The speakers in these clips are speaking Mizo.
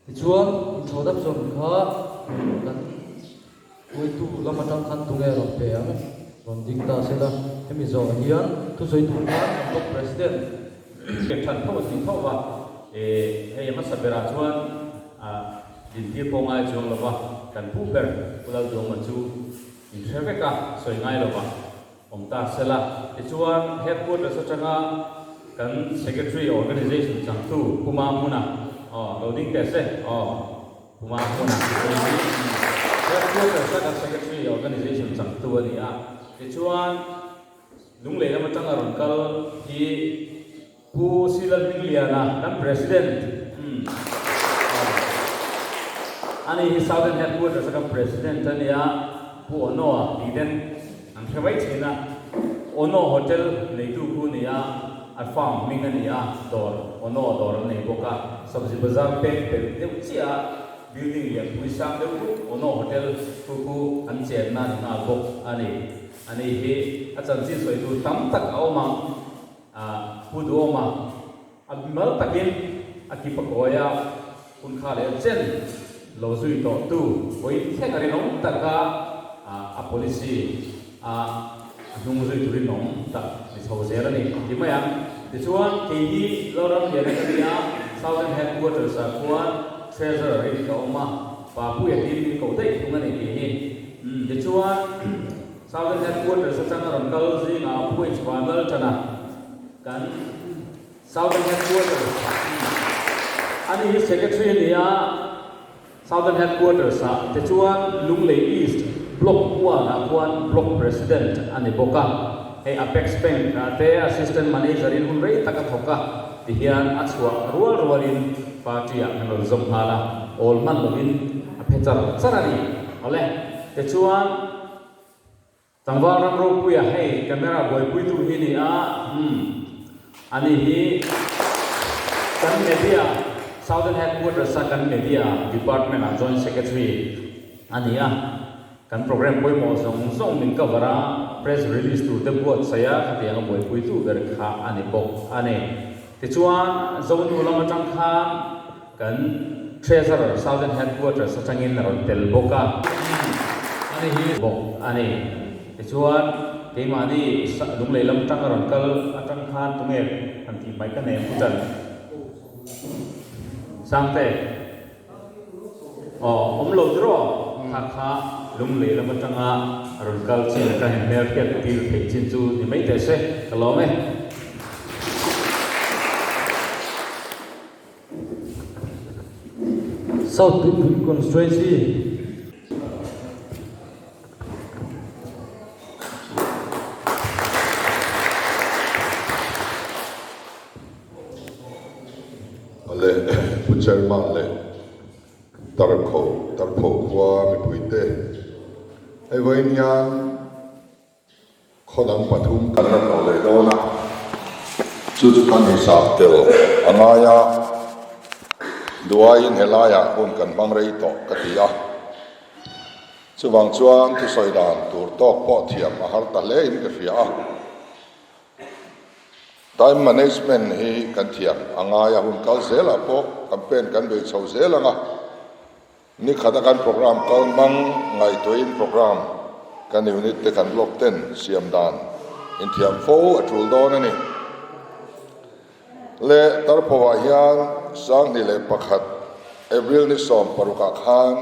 Tichuan, introduction kha kan hruaitu lam atang khan tunge rawn pe ang? Rawn ding ta sela, hemi zawhah hian thusawi tur khan kan Block President. Pek than tho a ti tho va, hei hmasa berah chuan dintir pawh ngai chuang lova kan pu ber Pu Lalduama chu inhre vek a, sawi ngai lova. Awm ta sela. Tichuan, headquarters atanga kan Secretary Organization changtu Pu Mahmuna, aw, lo ding teh se, aw, Pu Mahmuna hei hi headquarters a kan Secretary Organization changtu a ni a. Tichuan, Lunglei lam atanga rawn kal hi Pu Silal Hmingliana, kan President, umm, aw, ani hi Southern Headquarters a kan President a nia, Pu Onoa tih ten an hre mai thin a, Ono Hotel neitu khu a ni a, a farm hming a ni a, dawr, Ono dawr an nei bawk a, Sabzi Bazar peng pelh deuh chiah a building lian pui sang deuh vut Ono Hotel khu khu an chenna a ni nghal bawk a ni. Ani hi a chanchin sawi tur tam tak a awm ang. A pu duhawm a, a mal takin a ki pakawi a, hun kha leh chen lo zui tawh tu vawiin thleng a rinawm taka a policy a hnung zui tur rinawm tak ni chho zel a ni ti mai ang. Tichuan, kei hi Lalram Liana ka ni a, Southern Headquarters ah khuan Treasurer in ka awm a, Papuia tin min koh daih thung a ni tih hi. Tichuan, Southern Headquarters atanga rawn kal zingah Pu H Vanlalṭana kan Southern Headquarters ani hi Secretary a ni a, Southern Headquarters ah te chuan Lunglei East Block one ah khuan Block President a ni bawk a, hei Apex Bank ah te Assistant Manager in hun rei tak a thawk a, tihian a chhuah rual rualin Party ah kan rawn zawm nghal a, awl hman lovin a phe char char a ni. Awle, tichuan. Tlangval ram ropuia hei camera buaipuitu hi ni a, umm ani hi kan media Southern Headquarters a kan media department ah joint secretary a ni a, kan program pawimawh zawng zawng min cover a, press release tur te buatsaih a khatiang a buaipuitu ber kha a ni bawk a ni. Tichuan Zonu lam atang khan Kan Treasurer Southern Headquarters atangin a rawn tel bawk a, ani hi bawk a ni. Tichuan, keimahni Lunglei lam atang a rawn kal atang khan tunge han tih mai ka nei ang Putan Sangte aw awm lo tiraw kha kha Lunglei lam atanga a rawn kal chin ka han hmelhriat tir theih chin chu ni mai teh se ka lawm e. South Tuipui Constituency. Le Pu Chairman leh Tarkho Tarpho khua mipuite hei vawiin hian Khaw dang pathum kan la hlawh leh dawn a, chu chu kan hisap tel a ngai a, duaiin helaiah hun kan hmang rei tawh ka ti a. Chuvang chuan thusawi dan tur tawk pawh thiam a har ta hle in ka hria a. Time management hi kan thiam a ngai a, hun kal zelah pawh campaign kan bei chho zel ang a. Ni khata kan program kal hmang ngaihtuahin program kan unit te kan block ten siam dan inthiam fo a tul dawn a ni. Le Tarpho-ah hian 2001 April ni 16 ah khan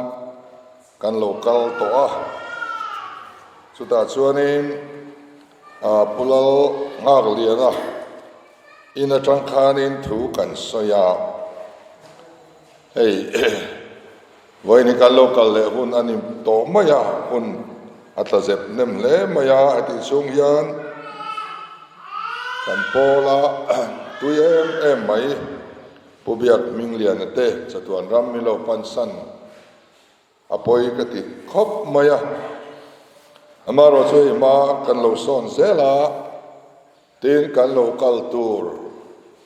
kan lo kal tawh a, chutah chuanin Pu Lal Nghakliana in atang khanin thu kan sawi a. Hei vawiin hi kan lo kal leh hun a ni tawh mai a, hun a tla zep nem hle mai a, hetih chhung hian kan pawla tui em em mai Pu Biak Hmingliana te chatuan ram min lo pansan a pawi ka ti khawp mai a, amaherawh chu hei hma kan lo sawn zel a, tin kan lo kal tur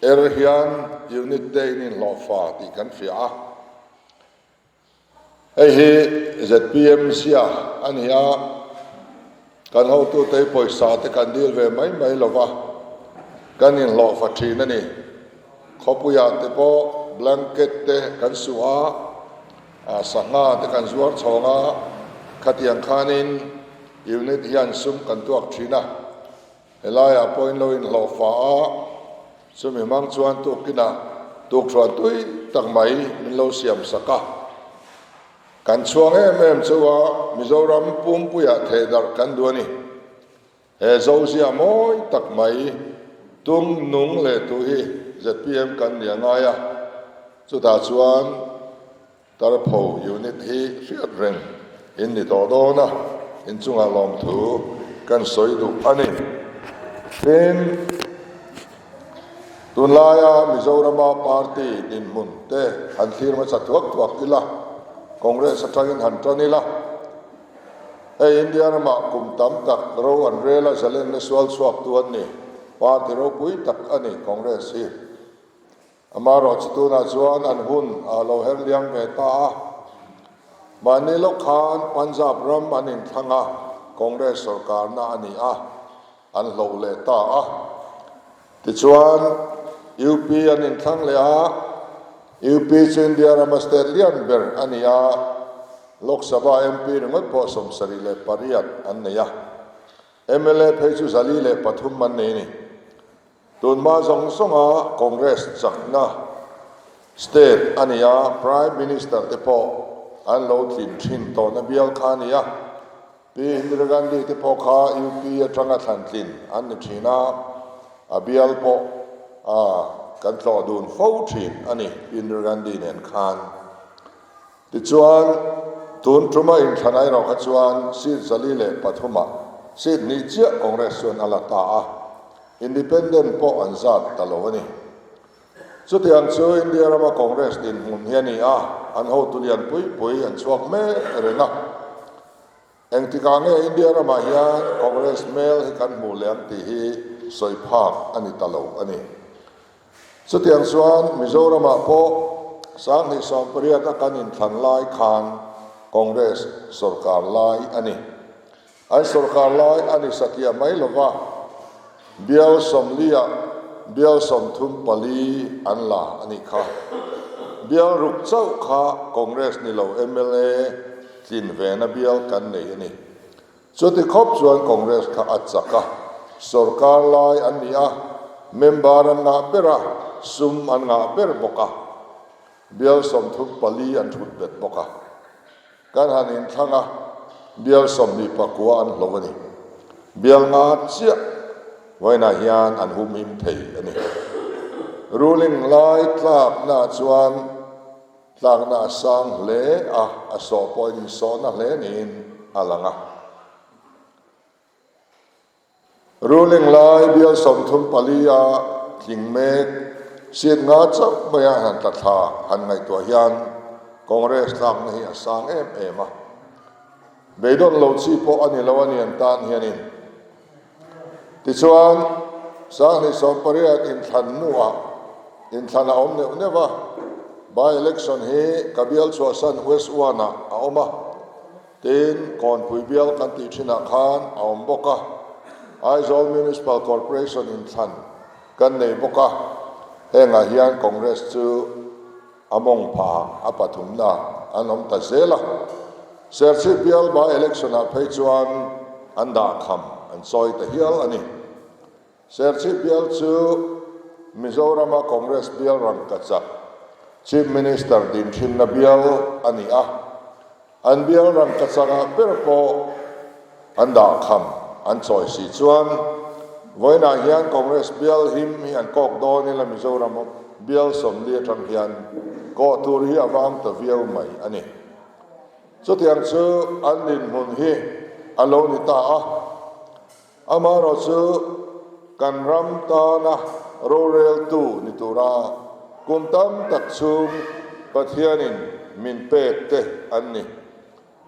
er hian unit te in inhlawhfa tih kan hria a, hei hi zpm zia a ni a, kan hotute hi pawisa te kan dil ve mai mai lo va, kan inhlawhfa thin a ni, khawpuiah te pawh blanket te kan suh a. Sangha te kan zuar chhawng a, khatiang khanin unit hian sum kan tuak thin a, helaiah pawh in lo inhlawh fa a, chumi hmang chuan tukinah tukthuan tui tak mai min lo siam sak a. Kan chhuang em em chu a, Mizoram pumpuiah thehdarh kan duh a ni. He Zozia mawi tak mai tum nung leh tu hi zpm kan ni a ngai a, chutah chuan Tarpho unit hi hriat reng in ni tawh dawn a, inchungah lawmthu kan sawi duh a ni. Tin, tunlaia Mizorama party dinhmun te han thlir hmasa thuak thuak ila, Congress atangin han tan ila, Hei India ramah kum tam tak ro an rel a zalenna sual chhuaktu an ni. Party ropui tak a ni Congress hi. Amaherawhchu tunah chuan an hun a lo her liam ve ta a. Mahni lawk khan Punjab ram an inthlang a, Congress sawrkarna a ni a, an hloh leh ta a. Tichuan UP an inthlang leh a, UP chu India rama state lian ber a ni a, Lok Sabha MP ringawt pawh 78 an nei a, mla phei chu 103 an nei a ni. Tunhma zawng zawnga Congress chakna state a ni a, Prime Minister te pawh an lo tlin thin tawhna bial kha a ni a. Pi Indira Gandhi te pawh kha UP atanga thlan tlin an ni thin a, a bial pawh kan tlawh dun fo thin a ni Pi Indira Gandhi nen khan. Tichuan, tun tuma inthlan erawh kha chuan seat 403 ah seat hnih chiah Congress chuan a la ta a, Independent pawh an zat ta lo a ni. Chutiang chu India rama Congress dinhmun hi a ni a, an hotu lian pui pui an chhuak mek reng a. Engtikah nge India ramah hian Congress hmel hi kan hmuh leh ang tih hi sawi phak a ni ta lo a ni. Chutiang chuan Mizoramah pawh 2018 a kan inthlan lai khan Congress sorkar lai a ni. An sorkar lai a ni satliah mai lova, bial 40 ah bial 34 an la a nih kha. Bial ruk chauh kha Congress ni lo mla tlin vena bial kan nei a ni. Chuti khawp chuan Congress kha a chak a, sorkar lai an ni a, member an ngah ber a, sum an ngah ber bawk a, bial 34 an thut bet bawk a. Kan han inthlang a, bial 29 an hlo a ni. Bial nga chiah vawiinah hian an humhim thei a ni. Ruling lai tlaknaah chuan Tlakna a sang hle a, a sawh pawhin insawhna hle niin a lang a. Ruling lai bial 34 a tling mek, seat nga chauh maia han tla thla han ngaihtuah hian Congress tlakna hi a sang em em a. Beidawn lo chi pawh a ni lo a ni an tan hianin. Tichuan, 2018 inthlan hnuah inthlan a awm neuh neuh a, by-election hi ka bial chhuahsan West One-ah a awm a, tin, Kawnpui bial kan tih thinah khan a awm bawk a, Aizawl Municipal Corporation inthlan kan nei bawk a, hengah hian Congress chu a mawng pha a pathumna an awm ta zel a. Serchhip bial by-election-ah phei chuan an dah kham an sawi ta hial a ni. Serchhip bial chu Mizorama Congress bial rangkachak Chief Minister dinthinna bial a ni a. An bial rangkachakah ber pawh an dah kham an chawi si chuan vawiinah hian Congress bial him hi an kawk dawn ila Mizoram bial 40 atang hian kawh tur hi a vang ta viau mai a ni. Chutiang chu an dinhmun hi a lo ni ta a. Amaherawhchu kan ram tana roreltu ni tura kum tam tak chhung Pathianin min pek te an ni.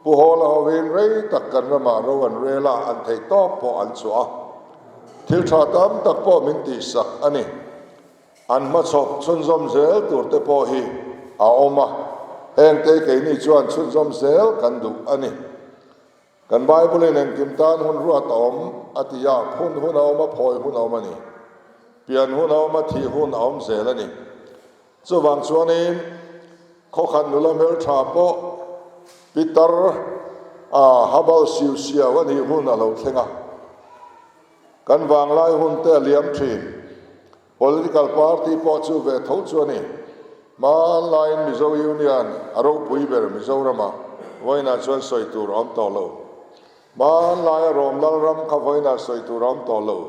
Pu Hawla hovin rei tak kan ramah ro an rel a, an theih tawp pawh an chhuah a. Thil tha tam tak pawh min tihsak a ni. An hmachhawp chhunzawm zel tur te pawh hi a awm a, hengte keini chuan chhunzawm zel kan duh a ni. Kan Bible-in engkim tan hun ruat a awm a ti a, phun hun a awm a, phawi hun a awm a ni. Pian hun a awm a, thih hun a awm zel a ni. Chuvang chuanin. Khawkhat nula hmeltha pawh pitar a habal siu siau a nih hun a lo thleng a. Kan vanglai hun te a liam thin. Political party pawh chu ve tho chu a ni. Hmanlaiin Mizo Union a ropui ber Mizoramah vawiinah chuan sawi tur a awm tawh lo. Hmanlaia Rom lalram kha vawiinah sawi tur a awm tawh lo.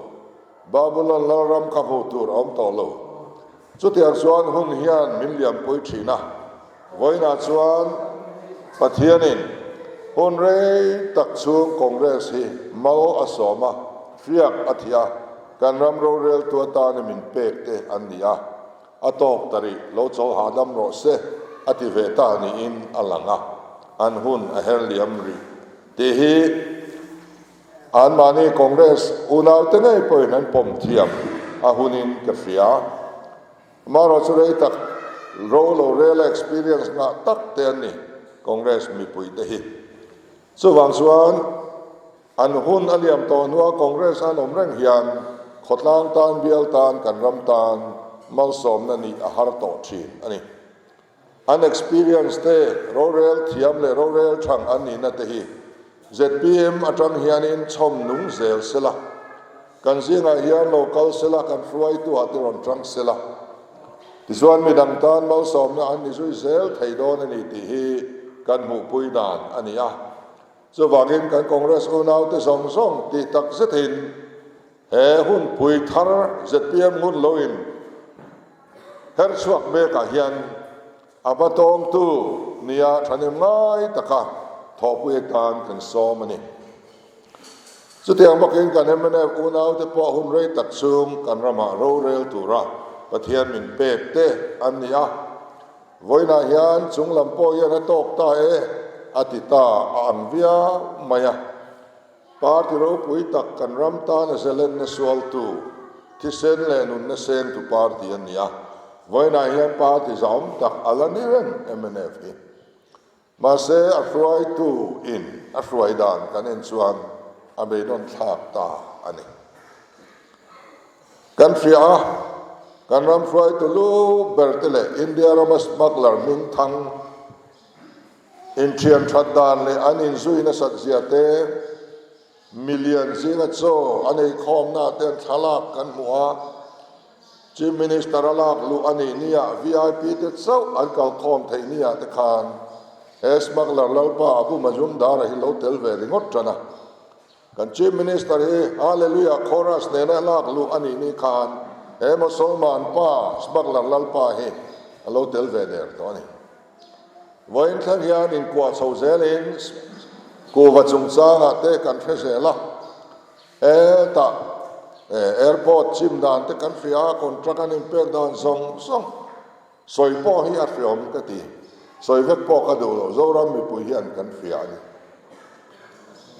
Babulon lalram kha hmuh tur a awm tawh lo. Chutiang chuan hun hian min liampui thin a. Vawiinah chuan Pathianin hun rei tak chhung Congress hi mal a sawm a, hriak a thih a, kan ram roreltu atana min pek te an ni a. A tawk ta rih, lo chawl hahdam rawh se, a ti ve ta niin a lang a, an hun a her liam rih tih hi anmahni Congress unaute ngei pawhin an pawm thiam a hunin ka hria. Amaherawhchu chu rei tak ro lo rela experience ngah tak te an ni Congress mipuite hi. Chuvang chuan An hun a liam tawh hnua Congress an awm reng hian khawtlang tan, bial tan, kan ram tan malsawmna nih a har tawh thin a ni. An experience te, rorel thiam leh rorel thang an nihna te hi zpm atang hianin chhawm nung zel sela, kan zingah hian lo kal sela, kan hruaitu ah te rawn tang sela, tichuan midang tan malsawmna an ni zui zel thei dawn a ni tih hi kan hmuhpui dan a ni a. Chuvangin kan Congress unaute zawng zawng tih tak zetin he hunpui thar zpm hun loin her chhuak mekah hian a va tawngtu nia thahnem ngai taka thawhpui atan kan sawm a ni. Chutiang bawkin kan mnf unaute pawh hun rei tak chhung kan ramah rorel tura Pathian min pek te an ni a. Vawiinah hian chung lam pawh hian a tawk ta e, a ti ta a ang viau mai a. Party ropui tak kan ram tana zelenna sualtu, thisen leh nunna sengtu party a ni a. Vawiinah hian party zahawm tak a la ni reng mnf hi. Mahse a hruaitu in a hruai dan kan en chuan a beidawn thlak ta a ni. Kan hria a, kan ram hruaitu lu ber te leh India rama smuggler hming thang inthian that dan leh an inzui nasat zia te, Milian zinga chaw an eikhawmna te an thlalak kan hmu a, Chief Minister a lak luh a nih nia VIP te chauh an kalkhawm theih nia te khan he smuggler lalpa Abu Majumdar-a hi lo tel ve ringawt tan a. Kan Chief Minister hi Hallelujah chorus nena lak luh a nih ni khan he Mosolman pa smuggler lalpa hi a lo tel ve der tawh a ni. Vawiin thleng hian inkuah chho zelin kuhva chungchangah te kan hre zel a, hetah airport chim dan te kan hria a, contract an inpek dan zawng zawng sawi pawh hi a hreawm ka ti, sawi vek pawh ka duh lo, Zoram mipui hian kan hria a ni.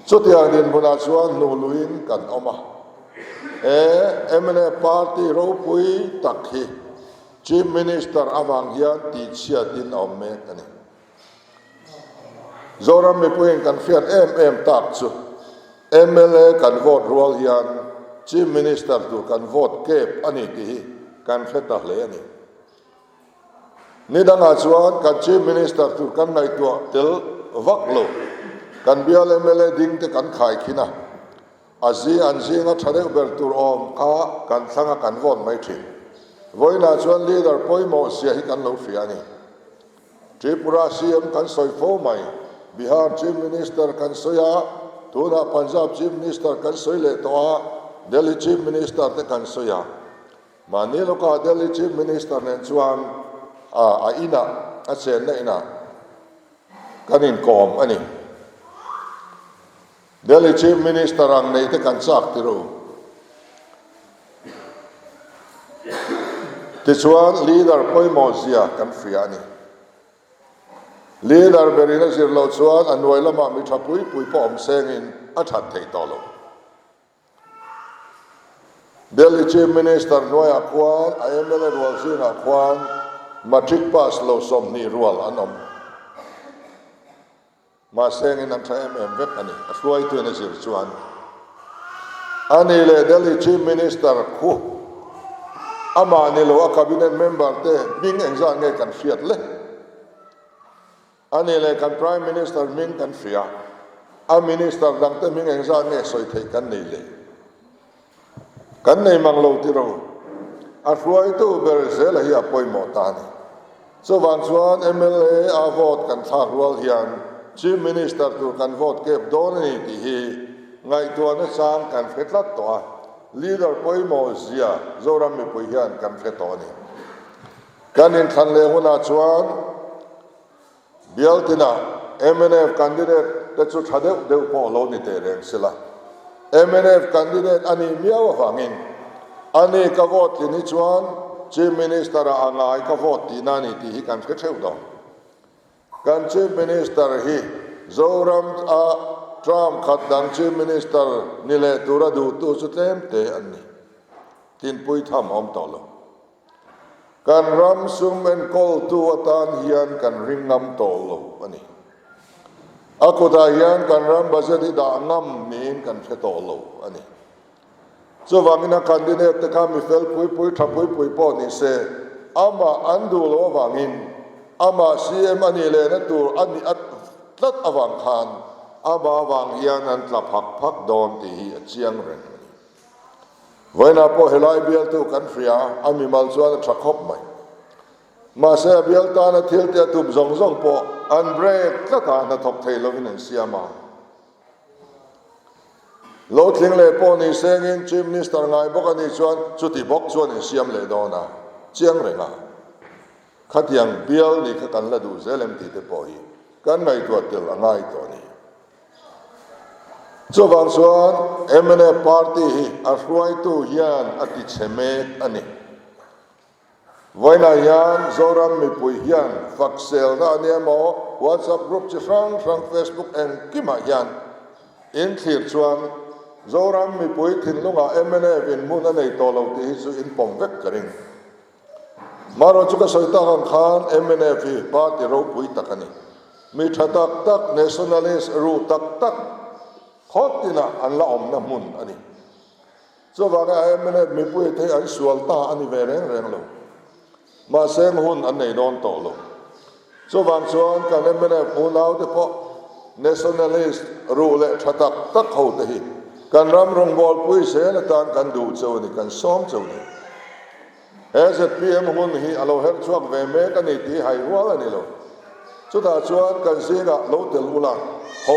Chutiang dinhmunah chuan hnuh luiin kan awm a, he mnf party ropui tak hi Chief Minister avang hian tihchhiatin a awm mek a ni. Zoram mipuiin kan hriat em em tak chu mla kan vote rual hian Chief Minister tur kan vote kep a ni tih hi kan hre ta hle a ni. Ni dangah chuan kan Chief Minister tur kan ngaihtuah tel vak lo. Kan bial mla ding te kan khaikhin a. A zing an zinga tha deuh ber tur awm kha kan thlang a kan vote mai thin. Vawiinah chuan leader pawimawh zia hi kan lo hria a ni. Tripura CM kan sawi fo mai, Bihar Chief Minister kan sawi a, tunah Punjab Chief Minister kan sawi leh tawh a, Delhi Chief Minister te kan sawi a. Mahni lawkah Delhi Chief Minister nen chuan a inah, a chenna inah kan inkawm a ni. Delhi Chief Minister ang nei te kan chak tir u. Tichuan leader pawimawh zia kan hria a ni. Leader berin a zir loh chuan a hnuai lamah mi tha pui pui pawh awm sengin a that thei tawh lo. Delhi Chief Minister hnuaiah khuan a mla rual zingah khuan matric pass lo 20 rual an awm. Mahse engin an tha em em vek a ni, a hruaituin a zir chuan. A ni leh Delhi Chief Minister khu amah ni lo a cabinet member te hming engzat nge kan hriat le? A nih leh kan Prime Minister hming kan hria, a Minister dangte hming engzat nge sawi theih kan nei le? Kan nei mang lo tiro. A hruaitu ber zela hi a pawimawh ta a ni. Chuvang chuan mla a vote kan thlak rual hian Chief Minister tur kan vote kep dawn a ni tih hi ngaihtuahna chang kan hre tlat tawh a, leader pawimawh zia Zoram mipui hian kan hre tawh a ni. Kan inthlan leh hunah chuan Bialtinah mnf candidate te chu tha deuh deuh pawh lo ni teh reng sila. Mnf candidate a nih miau avangin a ni ka vote tlin hi chuan Chief Minister ah a ngai ka vote tihna a ni tih hi kan hre theuh dawn. Kan Chief Minister hi Zoram a term khat dang Chief Minister ni leh tura duhtu chu tlem te an ni. Tinpui tham a awm tawh lo. Kan ram sum enkawltu atan hian kan ring ngam tawh lo a ni. A kutah hian kan ram budget hi dah ngam niin kan hre tawh lo a ni. Chuvangin a candidate te kha mi fel pui pui, tha pui pui pawh ni se, amah an duh loh avangin amah CM a nih lehna tur a nih tlat avang khan amah avang hian an tla phak phak dawn tih hi a chiang reng a ni. Vawiinah pawh helai bialtu kan hria a, a mimal chuan a tha khawp mai. Mahse a bial tana thil te a tum zawng zawng pawh an break tlat a, hnathawk thei lovin an siam a. Lo tling leh pawh ni sengin Chief Minister ngai bawk a nih chuan chuti bawk chuan in siam leh dawn a, chiang reng a. Khatiang bial nih kha kan la duh zel em tih te pawh hi kan ngaihtuah tel a ngai tawh a ni. Chuvang chuan mnf party hi a hruaitu hian a ti chhe mek a ni. Vawiinah hian Zoram mipui hian fakselna a nia maw, WhatsApp group chi hrang hrang, Facebook engkimah hian in thlir chuan Zoram mipui thinlungah mnf in hmun a nei tawh lo tih hi chu in pawm vek ka ring. Marawh chu ka sawi tak ang khan mnf hi party ropui tak a ni. Mi tha tak tak, nationalist ruh tak tak khawt tinah an la awmna hmun a ni. Chuvanga mnf mipui te hi an sual ta a ni ve reng reng lo. Mahse hun an nei dawn tawh lo. Chuvang chuan kan mnf unau te pawh nationalist ruh leh tha tak tak ho te hi kan ram rawngbawlpui zel atan kan duh cheu a ni, kan sawm cheu a ni. He zpm hun hi a lo herh chhuak ve mek a ni tih hai rual a ni lo. Chutah chuan kan zingah lo tel ula, ho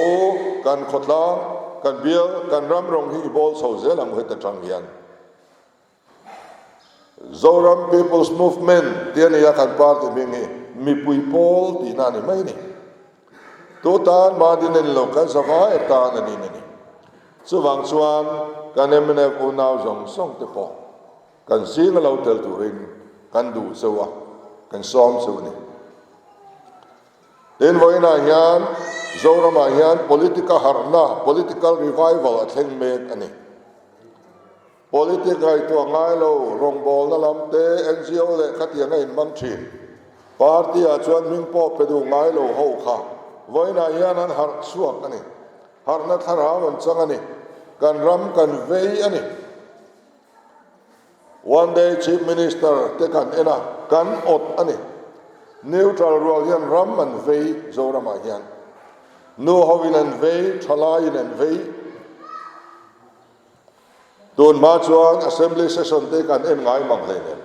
kan khawtlang, kan bial, kan ram rawng hi i bawl chho zel ang heta tang hian. Zoram People's Movement tih a ni a, kan party hming hi mipui pawl tihna a ni mai a ni. Tu tan mahni nen lo kan zavai atan a nin a ni. Chuvang chuan kan mnf unau zawng zawng te pawh Kan zinga lo tel turin kan duh cheu a, kan sawm cheu a ni. Tin, vawiinah hian Zoramah hian politica harhna, political revival, a thleng mek a ni. Politic ngaihtuah ngai lo, rawngbawlna lam te, NGO leh khatiang a inhmang thin. Party-ah chuan hming pawh pe duh ngai lo ho kha vawiinah hian an harh chhuak a ni. Harhna thlarau an chang a ni. Kan ram kan vei a ni. One day Chief Minister te kan en a, kan awt a ni. Neutral rual hian ram an vei Zoramah hian. Nu hovin an vei, thalaiin an vei. Tun hma chuan Assembly Session te kan en ngai mang hleinem.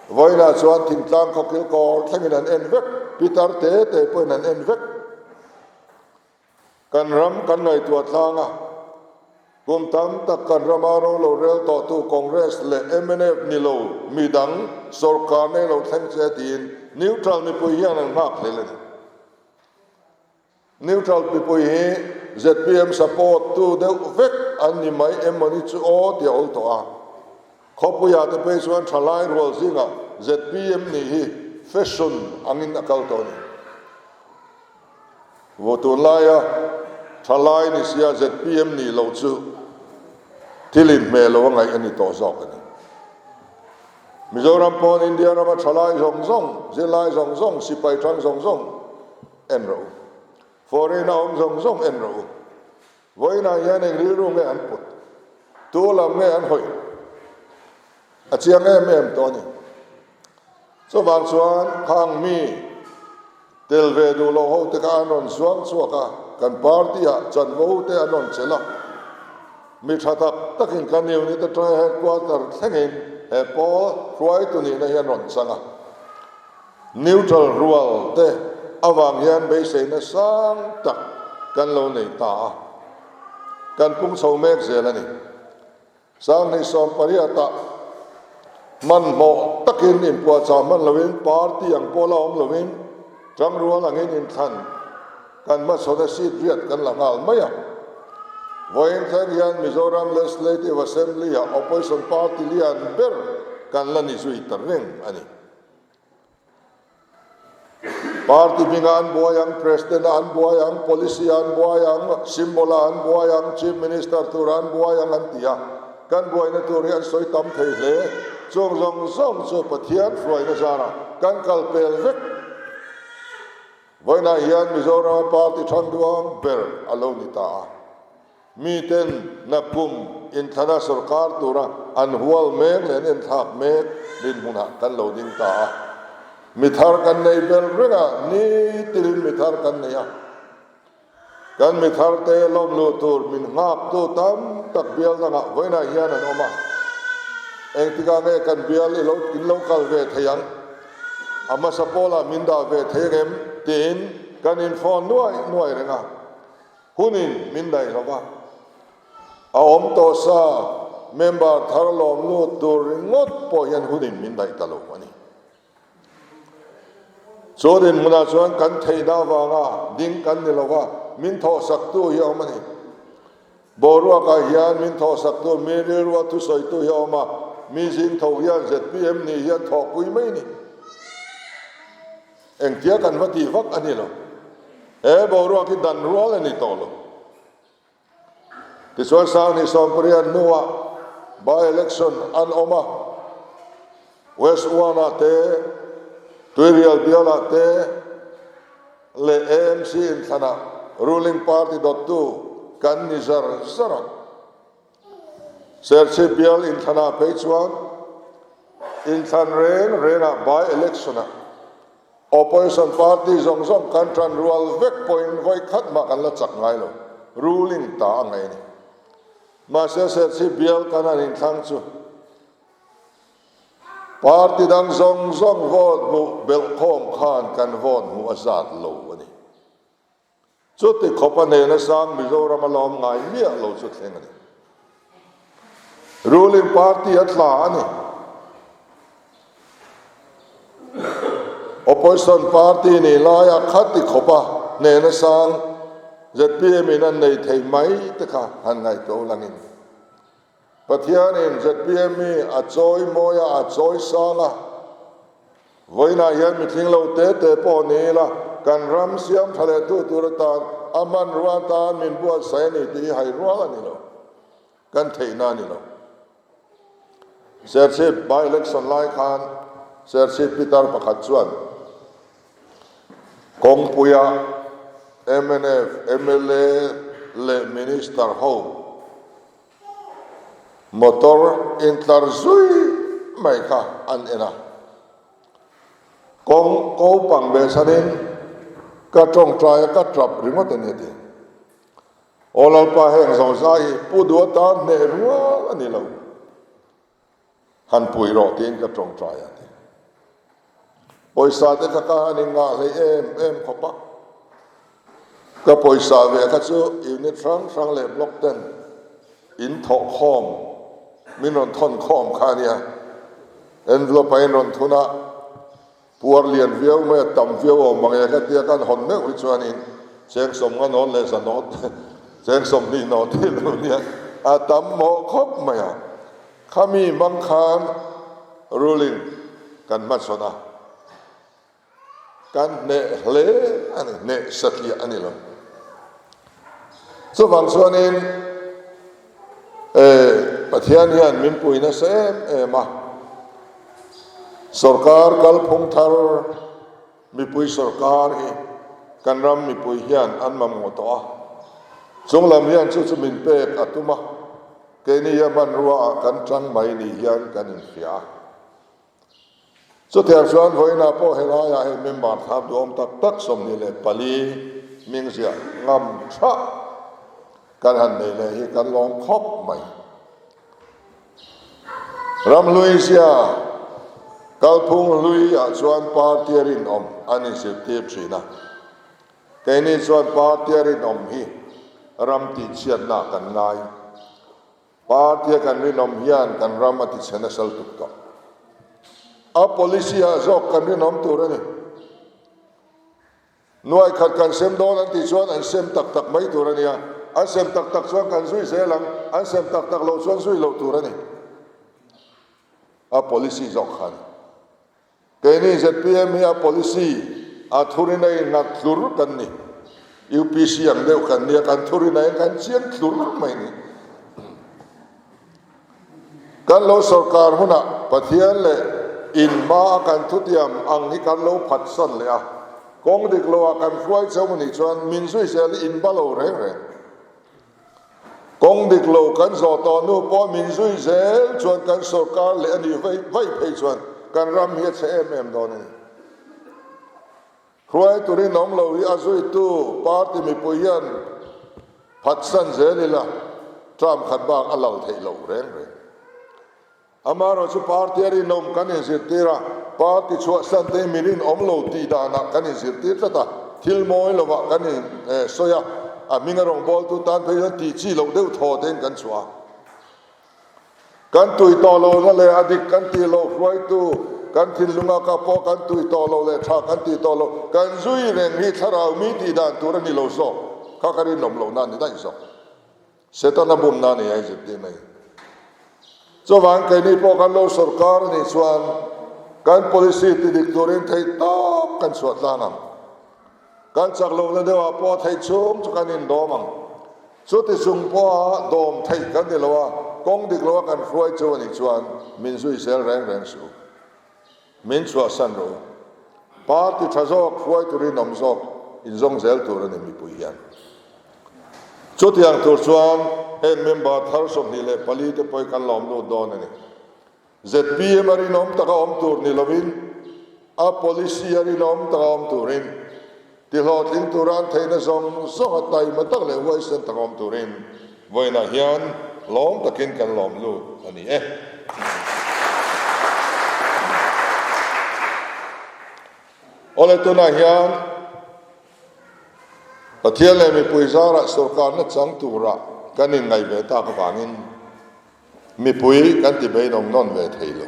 Vawiinah chuan thingtlang khawkil kawr thlengin an en vek, pitar te te pawhin an en vek. Kan ram kan ngaihtuah tlang a, kum tam tak kan rama ro lo rel tawhtu Congress leh mnf ni lo mi dang sorkar nei lo thleng che tiin neutral mipui hian an nghak hlel a ni. Neutral mipui hi zpm support tu deuh vek an ni mai em mawni chu aw ti a awl tawh a. Khawpuiah te phei chuan thalai rual zingah zpm nih hi fashion angin a kal tawh a ni. Vaw tunlaia thalai ni sia zpm nih loh chu thil inhmeh lo a ngaih a ni tawh zawk a ni. Mizoram pawn India rama thalai zawng zawng, zirlai zawng zawng, sipai thang zawng zawng en rawh u. Foreign a awm zawng zawng en rawh u. Vawiinah hian eng rilru nge an put? Tu lam nge an hawi? A chiang em em tawh a ni. Chuvang chuan khang mi. Tel ve duh loh ho te kha an rawn zuang chhuak a, kan party ah chanvo te an rawn chelh a. Mi tha tak takin kan unit atanga headquarter thlengin he pawl hruaitu nihna hi an rawn chang a. Neutral rual te avang hian beiseina sang tak kan lo nei ta a, kan pung chho mek zel a ni. 2018 ah hmanhmawh takin inpuahchah hman loin party ang pawh la awm loin tangrual angin inthlan kan hmachhawn a seat riat kan la nghal mai a. Vawiin thleng hian Mizoram Legislative Assembly ah opposition party lian ber kan la ni zui ta reng a ni. Party hmingah an buai ang, President ah an buai ang, Policy ah an buai ang, Symbol ah an buai ang, Chief Minister tur ah an buai ang an ti a. Kan buaina tur hi an sawi tam thei hle. Chung zawng zawng chu Pathian hruaina zarah kan kal pel vek. Vawiinah hian Mizorama party thanduang ber a lo ni ta a. Miten nakum inthlana sorkar tura an hual mek leh an enthlak mek dinhmunah kan lo ding ta a. Mi thar kan nei ber reng a, nitilin mi thar kan nei a. Kan mi tharte lawm luh tur min nghaktu tam tak bial dangah vawiinah hian an awm a. Engtikah nge kan bial i lo in lo kal ve thei ang? A hmasa pawlah min dah ve thei ang em? tiin kan infawn nuai nuai reng a. Hunin min daih lo va, a awm tawh sa member thar lawm lut tur ringawt pawh hian hunin min daih ta lo a ni. Chu dinhmunah chuan kan theihna avanga ding kan ni lo va, min thawhsaktu hi a awm a ni. Boruakah hian min thawhsaktu, mi rilrua thusawitu hi a awm a, mi zing tho hian zpm nih hian thawhpui mai a ni. Engtia kan va tih vak a ni lo. He boruak hi dan rual a ni tawh lo. Tichuan 2018 hnuah by election an awm a, West One ah te, Tuirial bial ah te leh AMC inthlanah ruling party dawttu kan ni zar zar a. Serchhip bial inthlanah phei chuan inthlan reng rengah by election-ah opposition party zawng zawng kan tan rual vek pawhin vawi khat mah kan la chak ngai lo, ruling ta a ngaih a ni. Mahse Serchhip bial kan han inthlang chu party dang zawng zawng vote hmuh belhkhawm khan kan vote hmuh a zat lo a ni. Chuti khawp a hnena sang Mizoram a lawm ngai miah lo chu thleng a ni. Ruling party a tla a ni. Opposition party nih laia khati khawp a hnena sang zpm in an nei thei mai te kha han ngaihtuah ulangin. Pathianin zpm hi a chawi mawi a, a chawi sang a. Vawiinah hian mitling lo te te pawh ni ila, kan ram siam tha leh tu tur atan a hmanrua atan min buatsaih a ni tih hi hai rual a ni lo. Kan theihna a ni lo. Serchhip by-election lai khan Serchhip pitar pakhat chuan kawngpuia mnf mla leh minister ho Motor intlar zui mai kha an en a, kawng ko pang ve chhanin ka tawngtai a ka tap ringawt a ni a ti. Aw Lalpa heng zawng zai hi Pu Duh atan hneh rual a ni lo. Han pui rawh tiin ka tawngtai a ti. Pawisa te kha ka han inngah hlei em em khawp a. Ka pawisa ve kha chu unit hrang hrang leh block ten in thawh khawm, min rawn thawn khawm kha a nia. Envelope a inrawn thun a, puar lian viau mai a, tam viau awm ang e ka tia kan hawn meuh hi chuanin cheng sawmnga nawn leh za nawt, cheng 20 nawt hi lo nia, a tam mawh khawp mai a. Khami hmang khan ruling kan hmachhawn a, kan hneh hle a ni, hneh satliah a ni lo. Chuvang chuanin Pathian hian min pui nasa em em a, sorkar kalphung thar mipui sorkar hi kan ram mipui hian an mamawh tawh a, chunglam hian chu chu min pek a tum a. Keini a hmanrua ah kan tang mai ni hian kan inhria a. Chutiang chuan vawiinah pawh helaiah hei member thar duhawm tak tak 24 hming ziah ngam thah kan han nei leh hi kan lawm khawp mai. Ramhlui zia kalphung hluiah chuan party a rinawm an inzirtir thin a. Keini chuan party a rinawm hi ram tihchhiatnaah kan ngai. Party a kan rinawm hian kan ram a tichhe nasa lutuk tawh. A policy ah zawk kan rinawm tur a ni. Nuai khat kan sem dawn an tih chuan an sem tak tak mai tur a nia. An sem tak tak chuan kan zui zel ang, an sem tak tak loh chuan zui loh tur a ni. A policy zawk kha a ni. Keini zpm hi a policy a thurin a innghat tlur kan ni. UPC ang deuh kan nia, kan thurin a in kan chiang tlur mai ni. Kan lo sorkar hunah Pathian leh in hma a kan thutiam ang hi kan lo phatsan leh a, kawng dik loah kan hruai chauh anih chuan min zui zel hi in ba lo reng reng. Kawng dik lo kan zawh tawh hnu pawh min zui zel chuan kan sorkar leh a nih vaih vaih phei chuan kan ram hi a chhe em em dawn a ni. Hruai turin awm lo hi a zuitu party mipui hian phatsan zel ila term khat bak a lal theih loh reng reng. Amaherawhchu party a rinawm kan inzirtir a, party chhuahsan te hi mi rinawm lo tih danah kan inzirtir tlat a, thil mawi lovah kan in sawi a, a hminga rawngbawltu tan phei chuan tih chi loh deuh thaw tein kan chhuah a. Kan tui tawh lohna leh a dik kan tih loh hruaitu kan thinlunga ka pawh kan tui tawh loh leh tha kan tih tawh loh kan zui reng hi thlarau mi tih dan tur a ni lo zawk kha ka rinawm lohna a ni daih zawk. Setana bumna a ni a inzirtir mai. Chuvang keini pawh kan lo sorkar a nih chuan kan policy ti dik turin theih tawp kan chhuah tlang ang. Kan chak lohna deuhah pawh theih chhung chu kan indawm ang. Chuti chung pawha dawm theih kan ni lo a, kawng dik loa kan hruai chu a nih chuan min zui zel reng reng suh. Min chhuahsan rawh u. Party tha zawk, hruai turin awm zawk inzawng zel tur a ni mipui hian. Chutiang tur chuan heng member thar 24 te pawh hi kan lawm lut dawn a ni. Zpm a rinawm taka awm tur ni lovin a policy a rinawm taka awm turin tihlawhtling tura an theihna zawng zawng a taima tak leh huaisen taka awm turin vawiinah hian lawm takin kan lawm lut a ni e. Awle tunah hian Pathian leh mipui zarah sorkarna chang tura kan inngaih ve tak avangin mipui kan ti beidawng nawn ve thei lo.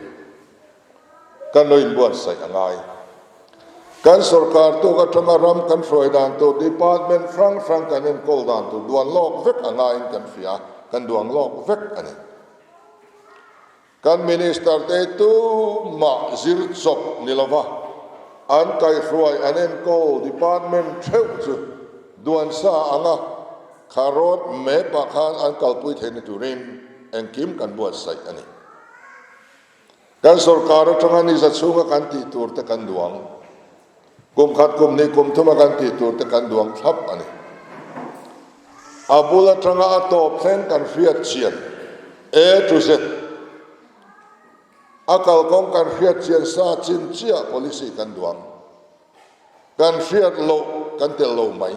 Kan lo inbuatsaih a ngai. Kan sorkar tuk atanga ram kan hruai dan tur department hrang hrang kan enkawl dan tur duan lawk vek a ngaiin kan hria, kan duang lawk vek a ni. Kan minister te tumah zir chawp ni lova an kaihhruai an enkawl department theuh chu duan sa anga kha road map ah khan an kalpui theihna turin engkim kan buatsaih a ni. Kan sorkar atanga ni za chhunga kan tih tur te kan duang. Kum khat kum hnih kum thuma kan tih tur te kan duang thlap a ni. A bul atanga a tawp thleng kan hriat chian, A to Z, a kalkawng kan hriat chian sa chin chiah policy kan duang. Kan hriat loh kan tel lo mai.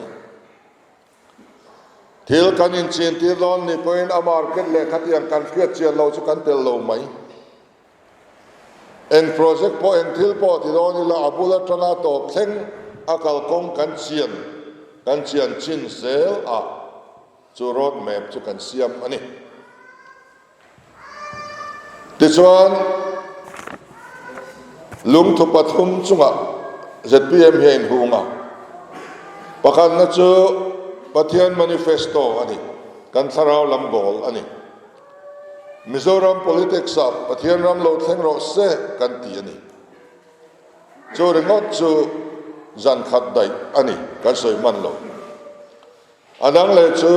Thil kan inchintir dawn ni pawhin a market leh khatiang kan hriat chian lo chu kan tel lo mai. Eng project pawh eng thil pawh ti dawn ila a bul atanga tawp thleng a kalkawng kan chian kan chian chin zel a chu road map chu kan siam a ni. Tichuan, lungthu pathum chungah zpm hi a inhung a. Pakhatna chu Pathian manifesto a ni, kan thlarau lam goal a ni. Mizoram politics-ah Pathian ram lo thleng rawh se kan ti a ni. Chu ringawt chu zan khat daih a ni, kan sawi hman lo. A dang leh chu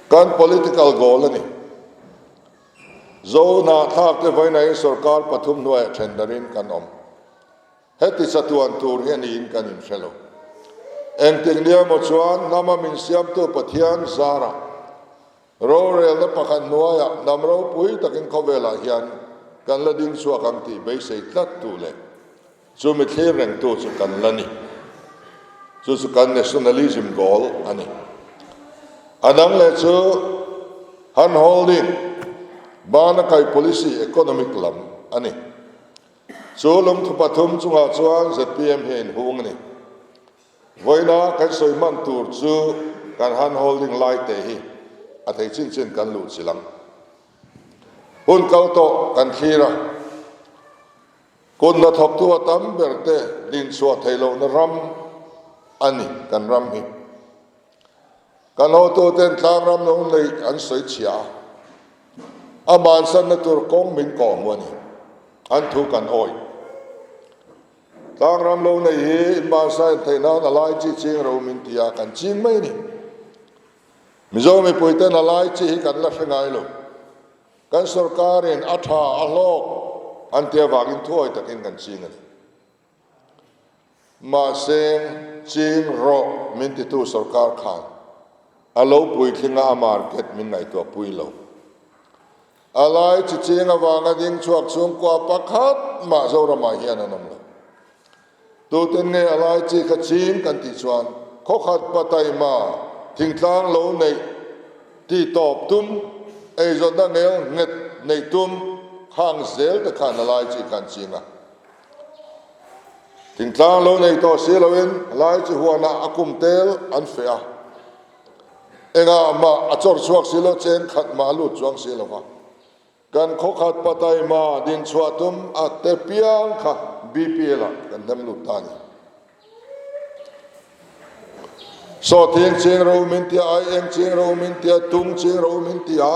kan political goal a ni. Zo hnahthlak te vawiinain sorkar pathum hnuaiah then darin kan awm. Heti chatuan tur hi a niin kan inhre lo. Engtik nia maw chuan hnama min siamtu Pathian zarah rorelna pakhat hnuaiah hnam ropui takin khawvelah hian. kan la ding chhuak ang tih beisei tlat tu leh chumi thlir reng tu chu kan la ni. Chu chu kan nationalism goal a ni. A dang leh chu hand holding, bana kai policy economic lam a ni. Chu lungthu pathum chungah chuan zpm hi a inhung a ni. Vawiina kan sawi hman tur chu kan hand holding lai te hi a thei chin chin kan luh chilh ang. Hun kal tawh kan thlir a, kut hnathawktu a tam ber te dinchhuah theih lohna ram a ni kan ram hi. Kan hotuten tlangram lo neih an sawi chhia a, a bansanna tur kawng min kawh hmu a ni. An thu kan awih. Tlangram lo neih hi inbansa en theih nan a lai chi ching ro min ti a, kan ching mai a ni. Mizo mipuiten a lai chi hi kan la hre ngai lo. Kan sorkarin a tha, a hlawk an ti avangin thuawi takin kan ching a ni. Mahse, ching rawh min titu sorkar khan a lo puitlinga a market min ngaihtuah pui lo. A lai chi ching avanga ding chhuak chhungkua pakhat mah Zoramah hian an awm lo. Tuten nge a lai chi kha ching kan tih chuan khawkhat pataima thingtlang lo neih ti tawp tum, eizawnna ngel nghet neih tum khang zel te khan a lai chi khan ching a. Thingtlang lo nei tawh si loin lai chi huanah a kum tel an feh a. Engah mah a chawr chhuak si lo, cheng khat mah a lut chuang si lo va. Kan khawkhat pataima dinchhuah tum a te piang kha BPL ah kan hnem lut ta a ni. Sawhthing ching ro min tia, aieng ching ro min tia, tung ching ro min tia,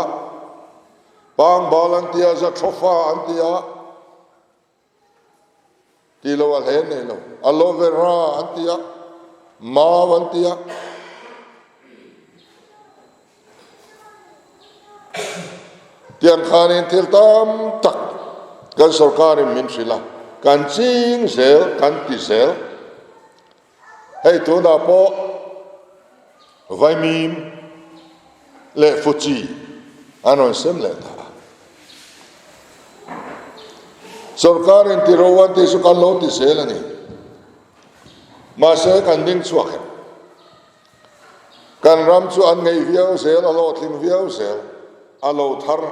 pangbal an tia, zathawfa an tia, Ti lo a hlen nei lo. Aloe vera an ti a, mau an ti a. Tiang khanin thil tam tak kan sorkarin min hrilh a, kan ching zel, kan ti zel. Hei tunah pawh Vaimim leh Fuchi an rawn sem leh ta a. Sorkar in ti ro an tih chu kan lo ti zel a ni. Mahse kan ding chhuak em? Kan ram chu an ngeih viau zel, a hlawhtling viau zel, a lo thar.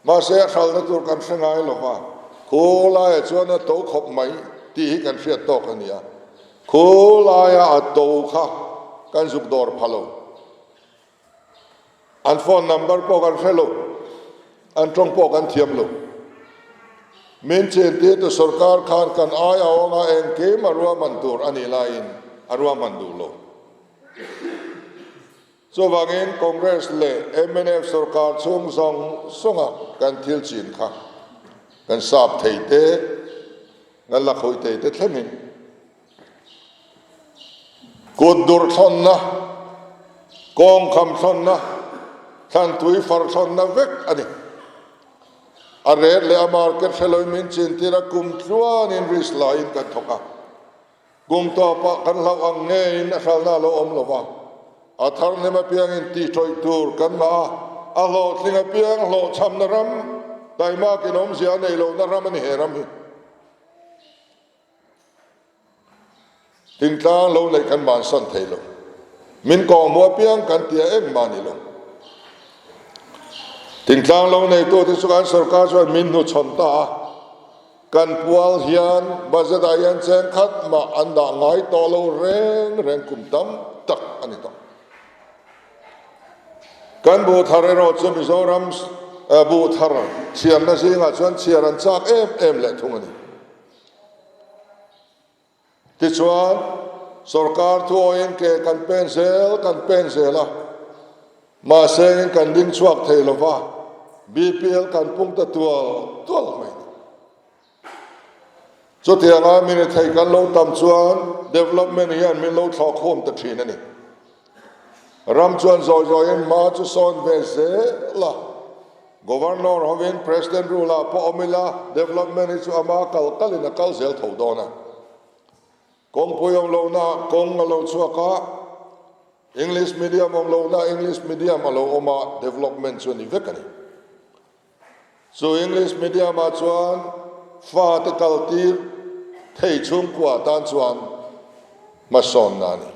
Mahse a hralhna tur kan hre ngai lo va, khu laiah chuan a to khawp mai tih hi kan hriat tawk a ni a. Khu laia a to kha kan zuk dawr pha lo. An phone number pawh kan hre lo, an tawng pawh kan thiam lo. Min chentir tu sorkar khan kan ai a awng a, engkim a ruahman tur a nih laiin a ruahman duh lo. Chuvangin Congress leh mnf sorkar chhung zawng zawnga kan thil chin kha kan sap thei te, kan la khawih thei te thlengin kut dur thlawnna, kawngkham thlawnna, thlantui far thlawnna vek a ni. A ret leh a market hre loin min chintir a, kum tluanin risk laiin kan thawk a. Kum tawpah kan hlauh ang ngeiin a hralna a lo awm lo va, a thar hnem apiangin tih ṭawih tur kan ngah a, a hlawhtling apiang hlawhchhamna ram, taimakin awmzia a neih lohna ram a ni he ram hi. Thingtlang lo neih kan bansan thei lo. Min kawhhmuh apiang kan tia engmah a ni lo. Thingtlang lo neitute chu kan sorkar chuan min hnuchhawn ta a. Kan pual hian budget ah hian cheng khat mah an dah ngai tawh lo reng reng kum tam tak a ni tawh. Kan buh thar erawh chu Mizoram buh thar chhiarna zingah chuan chhiar an chak em em leh thung a ni. Tichuan, sorkar thuawiin ke kan pen zel kan pen zel a, mahse in kan ding chhuak thei lo va, BPL kan pung ta tual tual mai a ni. Chutianga mi rethei kan lo tam chuan development hian min lo thlawh khawm ta thin a ni. Ram chuan zawi zawiin hma chu sawn ve zel a, Governor hovin President rule ah pawh awm ila development hi chu ama kal kalin a kal zel tho dawn a. Kawngpui awm lohna kawng a lo chhuak a, English medium awm lohna English medium a lo awm a, development chu a ni vek a ni. Chu English medium ah chuan fate kaltir thei chhungkua tan chuan hmasawnna a ni.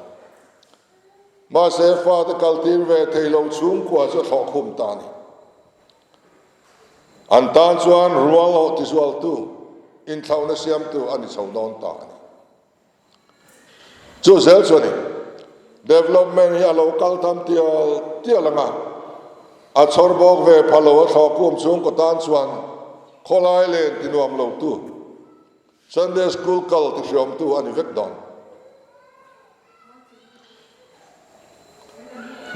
Mahse fate kaltir ve thei lo chhungkua chu thlawh khum ta a ni. An tan chuan rual awh tizualtu, inthlauhna siamtu a ni chho dawn ta a ni. Chu zel chu a ni. Development hi a lo kal tham tial tial ang a, a chhawr bawk ve pha lo a thlawh kum chhungkaw tan chuan khawlai len ti nuam lo tu, Sunday school kal ti hriawm tu a ni vek dawn.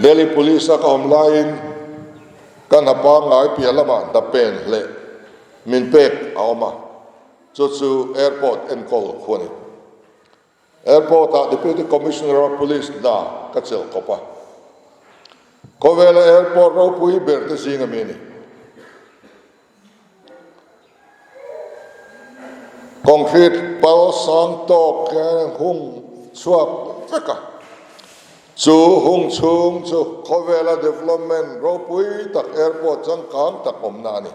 Delhi Police a ka awm laiin ka hna pangngai piah lamah hna pen hleh min pek a awm a. Chu chu airport enkawl khu a ni. Airport ah Deputy Commissioner of Police hna ka chelh kawp a. Khawvela airport ropui ber te zing ami a ni. Concrete pal sang tawk hian hung chhuak vek a. Chu hung chhung chu khawvela development ropui tak airport changkang tak awmna a ni.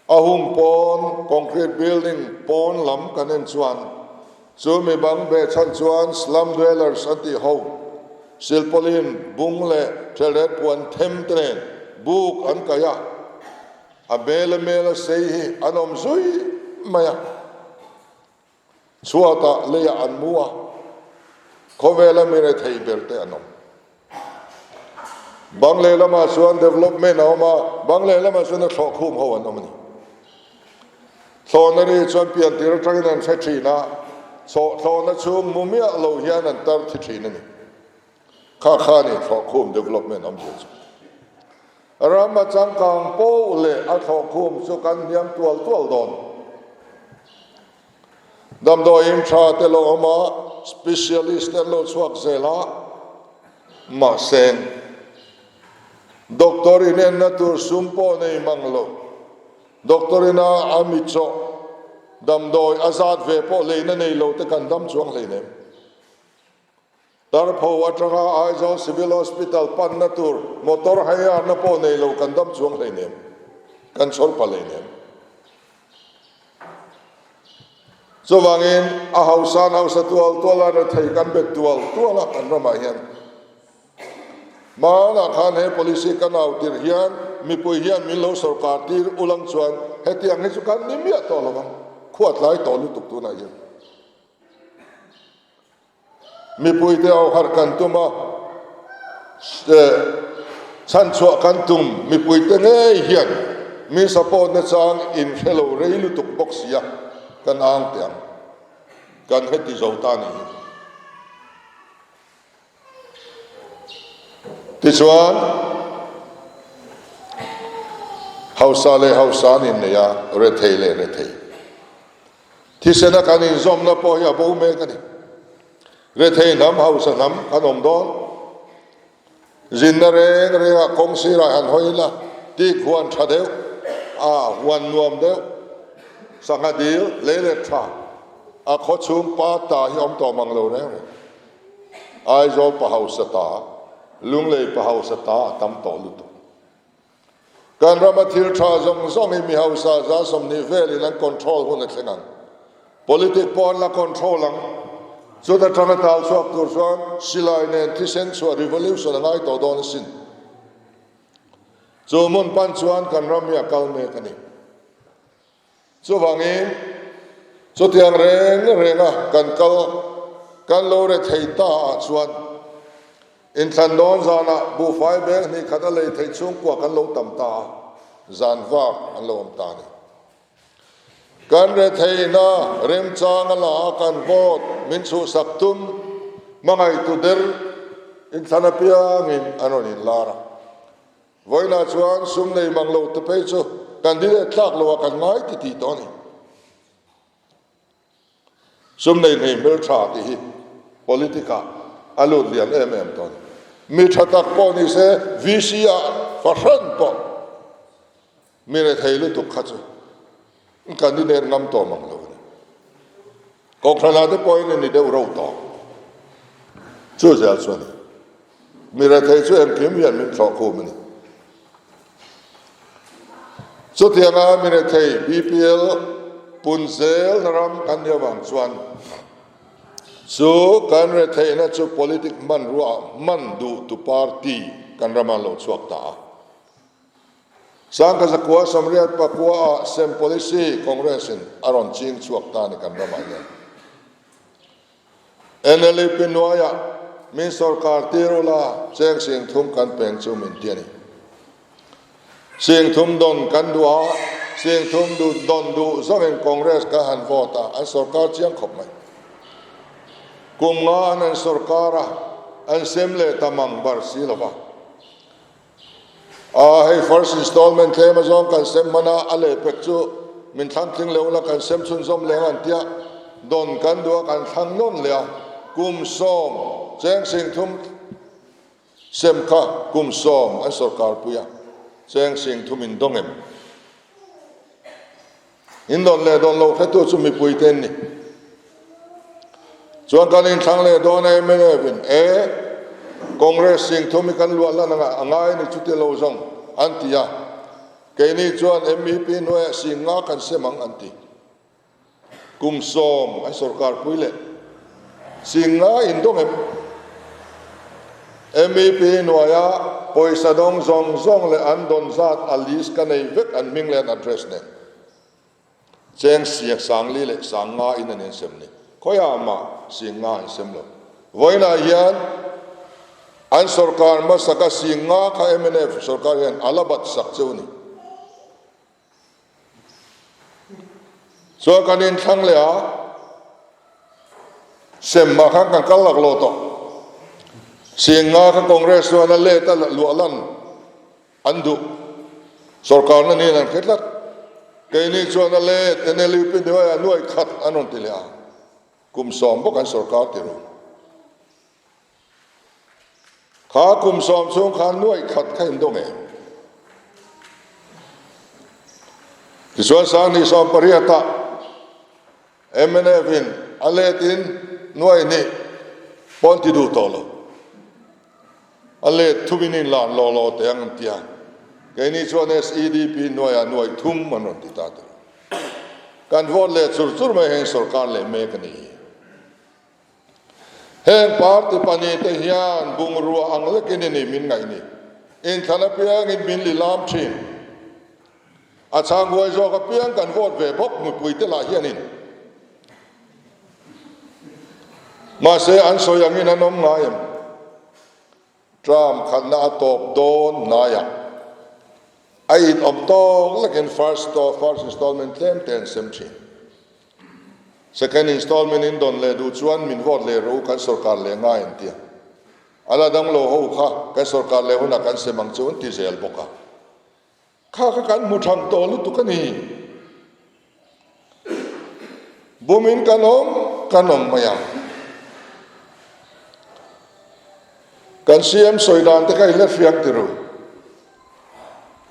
A hung pawn concrete building pawn lam kan en chuan chu mi bang beh chhan chuan slum dwellers an tih ho silpauline bung leh thelret puan them te nen buk an kaih a, a hmel a hmel a sei hi an awm zui mai a. Chhuatah leiah an mu a, khawvela mi rethei ber te an awm. Bang lehlamah chuan development a awm a, bang lehlamah chuan a thlawh khum ho an awm a ni. Thlawhna ri chuan pian tir atangin an hre thin a, thlawhna chhung mu miah lo hian an tar thi thin a ni. Kha kha ni thlawhkhum development awm zia chu. Ram a changkang poh leh a thlawhkhum chu kan hniam tual tual dawn. Damdawiin tha te lo awm a, specialist te an lo chhuak zel a, mahse doctor inenna tur sum pawh nei mang lo. Doctor ina a mi chawh damdawi a zat ve pawh leina nei lo te kan dam chuang hleinem. Tarpho atanga Aizawl Civil Hospital panna tur motor hire-na pawh nei lo kan dam chuang hleinem, kan chhawr pah hleinem. Chuvangin a hausan hausa tual tual a rethei kan bet tual tual a kan ramah hian. Hmanah khan he policy ka nau tirh hian mipui hian min lo sawrkar tir ulang chuan hetiang hi chu kan ni miah tawh lo ang, khuatlai tawh lutuk tunah hian. Mipuite au harh kan tum a, chhanchhuah kan tum mipuite ngei hian min support na chang in hre lo rei lutuk bawk si a, kan ang teh ang. Kan heti zo ta nih hi. Tichuan, hausa leh hausa an innei a, rethei leh rethei. Thisena kan inzawmna pawh hi a bo mek a ni. Rethei hnam, hausa hnam kan awm dawn. Zinna reng rengah kawng sirah han hawi ila, tik huan tha deuh, a huan nuam deuh, sangha dil, leilet tha, a khaw chhung pa ta hi awm tawh mang lo reng reng. Aizawl pa hausa ta, Lunglei pa hausa ta a tam tawh lutuk. Kan rama thil tha zawng zawng hi mi hausa 20% velin an control hun a thleng ang. Politic pawh an la control ang. Chuta tanga tal chhuak tur chuan silai nen thisen chhuah revolution a ngai tawh dawn asin. Chu hmun pan chuan kan ram hi a kal mek a ni. Chuvangin, chutiang reng renga kan kal kan lo re thei ta ah chuan inthlan dawn zanah buhfai beng hnih khat a lei theih chhungkua kan lo tam ta a, zan vak an lo awm ta a ni. Kan re theihna remchang a la a kan vote min chhuhsak tum hmangaihtu der inthlan apiangin an rawn inlar a. Vawiinah chuan sum nei mang lo te phei chu candidate tlak loah kan ngai ti tih tawh a ni. Sum nei hnei hmeltha tih hi politic ah a lut lian em em tawh a ni. Mi tha tak pawh ni se VC ah fahran pawh mi rethei lutuk kha chu candidate ngam tawh mang lo a ni. Kohhranah te pawhin a ni deuh ro tawh. Chu zel chu a ni. Mi rethei chu engkim hian min thlawh khum a ni. Chutianga mi rethei BPL pun zelna ram kan nih avang chuan chu kan retheihna chu politic hmanruaah hman duh tu party kan rama lo chhuak ta a. Sangkazakua Samriat Pakua ah sem policy Congress in a rawn ching chhuak ta a ni kan ramah hian. NLUP hnuaiah min sorkar tir ula cheng sing thum kan peng chu min ti a ni. Sing thum dawn kan duh a, sing thum duh dawn duh zawngin Congress kan han vote a, an sorkar chiang khawp mai. Kum nga an an sorkar a, an sem leh ta mang bar si lo va. A hei first installment tlem azawng kan sem hman a, a lehpek chu min thlang tling leh ula kan sem chhunzawm leh ang an tia, dawn kan duh a kan thlang nawn leh a, kum sawm cheng sing thum sem kha kum sawm an sawrkar pui a, cheng sing thum in dawng em? In dawn leh dawn lo hretu chu mipui te an ni. Chuan kan inthlang leh dawn a mnf in e Congress sing thum hi kan luah lan anga a ngai ni chuti lo zawng an ti a. Keini chuan MEP hnuaiah sing nga kan sem ang an ti. Kum sawm an sorkar pui leh sing nga in dawng em? MEP hnuaia pawisa dawng zawng zawng leh an dawn zat a list ka nei vek an hming leh an address nen. Cheng siak sangli leh sang nga in an insem ni. Khawiah mah sing nga an sem lo. Vawiinah hian an sorkar hmasaka sing nga kha mnf sorkar hian a la bat sak cheu ni. Chuan kan inthlang leh a, sem mah khan kan kal laklawh tawh. Sing nga kha Congress chuan a let a luah lan an duh. Sorkarna niin an hre tlat. Keini chuan a let NLUP hnuaiah nuai khat an rawn ti leh a, kum sawm bawk an sorkar ti ru. Kha kum sawm chhung khan nuaih khat kha in dawng em? Tichuan Sanghnih 18 ah mnf in a let in nuaih hnih pawh an ti duh tawh lo. A let thum in in lan law law teh ang an ti a. Keini chuan SEDP hnuaiah nuaih thum an rawn ti ta tawh. Kan vote leh chur chur mai heng sorkar leh mek a ni hi. Heng party pahnihte hian bungrua ang lekin i ni min ngaih ni. Inthlan apiangin min li lam thin. A chhanghuai zawk apiang kan vote ve bawk mipuite lah hianin. Mahse an sawi angin an awm ngai em? Term khatna a tawp dawn hnaiah a inawm tawk lekin first first installment tlem te an sem thin. Second installment in dawn leh duh chuan min vote leh rawh u kan sorkar leh ngai an tia. A la dang lo ho kha kan sorkar leh hunah kan sem ang chu an ti zel bawk a. Kha kha kan hmu thang tawh lutuk a ni. Bumin kan awm kan awm mai ang. Kan CM sawi dan te kha i la hriang ti ru.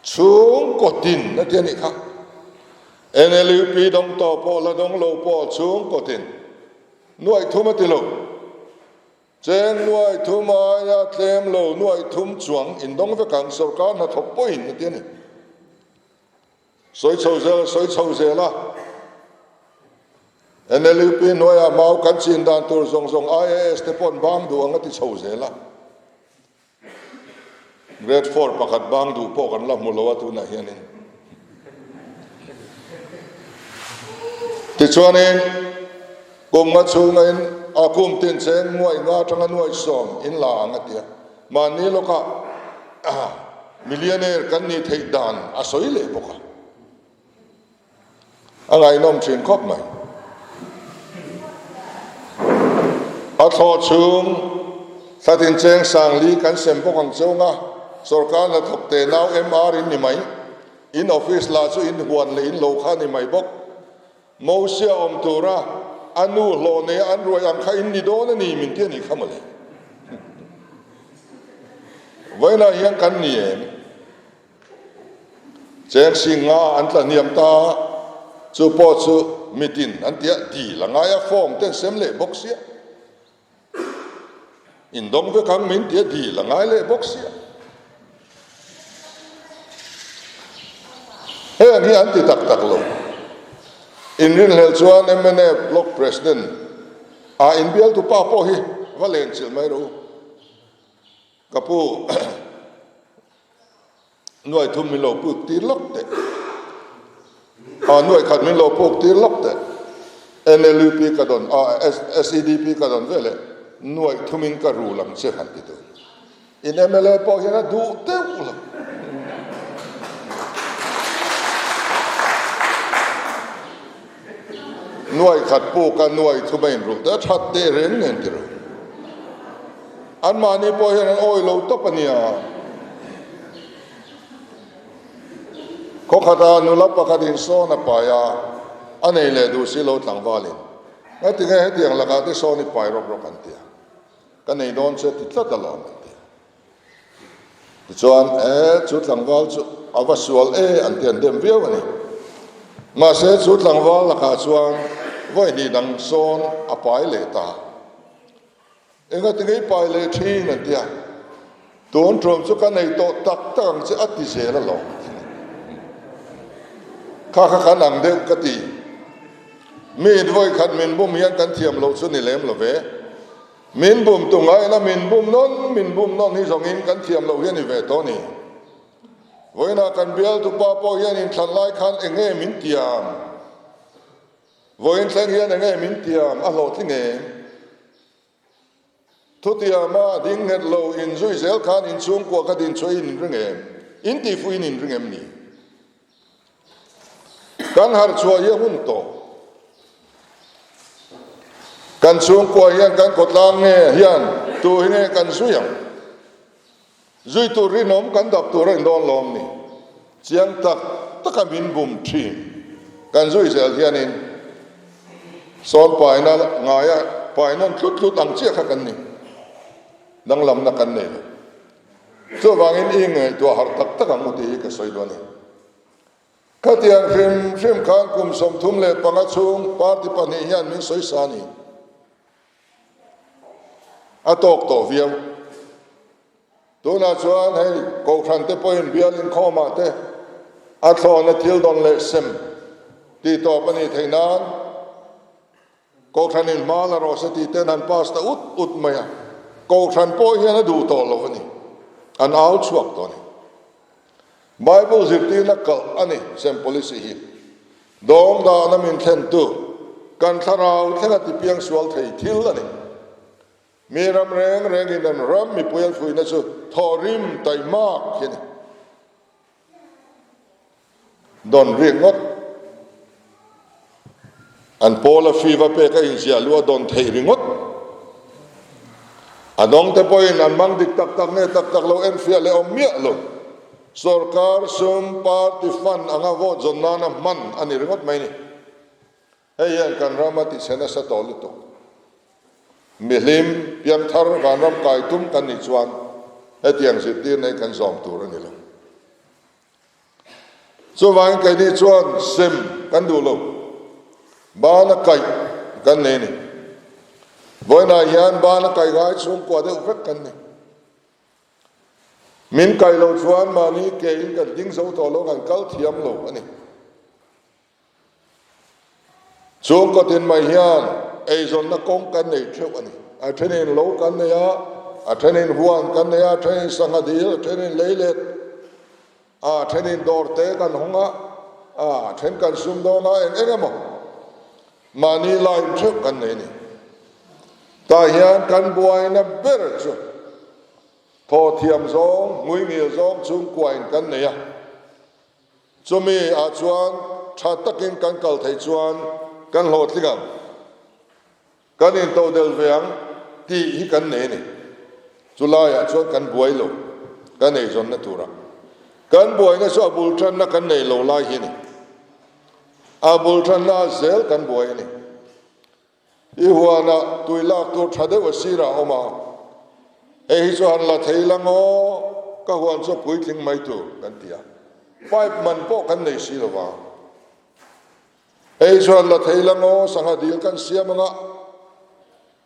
Chhungkaw tin a ti a nih kha. NLUP dawng tawh pawh la dawng lo pawh chhungkaw tin nuaih thum a ti lo. Cheng nuaih thum aia tlem lo nuaih thum chuang indawng vek ang sorkar hnathawk pawhin a ti a ni. Sawi chho zel a sawi chho zel a, NLUP hnuaiah mau kan chin dan tur zawng zawng IAS te pawh an bang duh ang a ti chho zel a. Grade four pakhat bang duh pawh kan la hmu lo a tunah hianin. Tichuanin kum nga chhunga in a kum tin cheng nuaih nga atanga nuaih sawm in la ang a ti a. Mahni lawkah millionaire kan nih theih dan a sawi leh bawk a. A ngaihnawm thin khawp mai. A thlawh chhung thlatin cheng sangli kan sem bawk ang cheu nga, sorkar hnathawk te nau MR in ni mai, in office lah chu in huan leh in lo kha ni mai bawk. Mosia awm tura a nu hlawh nei a an ruai ang kha in ni dawn a ni min ti a nih kha mawle. Vawiinah hian kan ni em? Cheng sing nga an tla hniam ta a, chu pawh chu mitin an ti a, dil a ngai a, form te an sem leh bawk sia. Indawng vek ang min ti a, dil a ngai leh bawk sia. Heng hi an ti tak tak lo. Inrinhlelh chuan mnf Block President ah inbialtu pa pawh hi va lenchilh mai rawh u. Ka pu nuai thum min lo puk tir lawk teh. Ah nuai khat min lo puk tir lawk teh. NLUP ka dawn ah SEDP ka dawn veleh nuai thumin ka rul ang che han ti tur. In mla pawh hian a duh deuh lo. Nuai khat puk a nuai thum a inrulh te a that teh reng nen ti ro. Anmahni pawh hian an awi lo tawp a nia. Khaw khata nula pakhat in sawn a pai a, a nei leh duh si lo tlangvalin. Ngatinge hetiang lakah te sawn i pai rawk rawk an ti a. Ka nei dawn che ti tlat alawm an ti. Tichuan, E, chu tlangval chu a va sual e an ti an dem viau a ni. Mahse, chu tlangval lakah chuan vawihnih dang sawn a pai leh ta. Engati ngei pai leh thin an ti a, tun tum chu ka nei tawh tak tak ang che a ti zel alawm an ti. Kha kha kan ang deuh ka ti. Mi vawikhat min bum hian kan thiam loh chu ni lem lo ve. Min bum tu ngaina min bum nawn, min bum nawn hi zawngin kan thiam loh hi a ni ve tawh a ni. Vawiinah kan bialtu pa pawh hian inthlan lai khan eng nge min tiam? Vawiin thleng hian eng nge min tiam? A hlawhtling em? Thutiama ding nghet lo inzui zel khan inchhungkua ka din chhuah in inring em? In tihfuh in inring em ni? Kan harh chhuah hi a hun tawh. Kan chhungkua hian kan khawtlang nge hian tu hi nge kan zui ang? Zui tur rinawm kan dap tur a indawn lawm ni? Chiang tak taka min bum thin. Kan zui zel hianin sawn paina ngaia pai nawn tlut tlut ang chiah kha kan ni. Danglamna kan nei lo. Chuvangin i ngaihtuah harh tak tak ang u tih hi ka sawi duh a ni. Khatiang hrim hrim khan kum 35 chhung party pahnih hian min sawi sa a ni. A tawk tawh viau. Tunah chuan hei Kohhran te pawhin bial inkhawmah te a thlawhna thil dawn leh sem tih tawp a nih theih nan Kohhranin hma la rawh se tih ten han pass ta ut ut mai a. Kohhran pawh hian a duh tawh lo a ni. An au chhuak tawh a ni. Bible zirtirna kalh a ni sem policy hi. Dawng dahna min thlentu, kan thlarau thlenga tipiang sual thei thil a ni. Mi ram reng rengin an ram mipui an fuihna chu thawhrim taimak hi a ni. Dawn rik ngawt. An pawla hri va pek a inziah luh a dawn theih ringawt. A dawngte pawhin an mang dik tak tak nge tak tak lo enfiah leh awm miah lo. Sorkar sum party fund anga vote zawn nana hman a ni ringawt mai ni. Hei hian kan ram a tichhe nasa tawh lutuk. Mihlim, piangthar, vanram kai tum kan nih chuan hetiang zirtir nei kan zawm tur a ni lo. Chuvangin keini chuan sem kan duh lo, bana kaih kan nei a ni. Vawiinah hian bana kaih ngai chhungkua deuh vek kan ni. Min kaih loh chuan mahni ke in kan ding zo tawh lo, kan kal thiam lo a ni. Chhungkaw tin mai hian eizawnna kawng kan nei theuh a ni. A thenin lo kan nei a, a thenin huan kan nei a, a thenin sangha dil, a thenin leilet, a thenin dawr te kan hawng a, a then kan sum dawn a, eng eng emaw mahni line theuh kan nei a ni. Tah hian kan buaina ber chu thawhthiam zawng, hmuingil zawng chhungkuain kan nei a. Chumi ah chuan tha takin kan kal theih chuan kan hlawhtling ang, kan intodel ve ang tih hi kan nei a ni. Chu laiah chuan kan buai lo, kan eizawnna turah. Kan buaina chu a bul tanna kan nei lo lai hi a ni. A bul tanna ah zel kan buai a ni. I huanah tui lak tur tha deuh a sirah a awm a, hei hi chu han la thei la ngaw, ka huan chu a puitling mai tur kan ti a, pipe man pawh kan nei si lo va. Hei hi chu han la thei la ngaw, sangha dil kan siam anga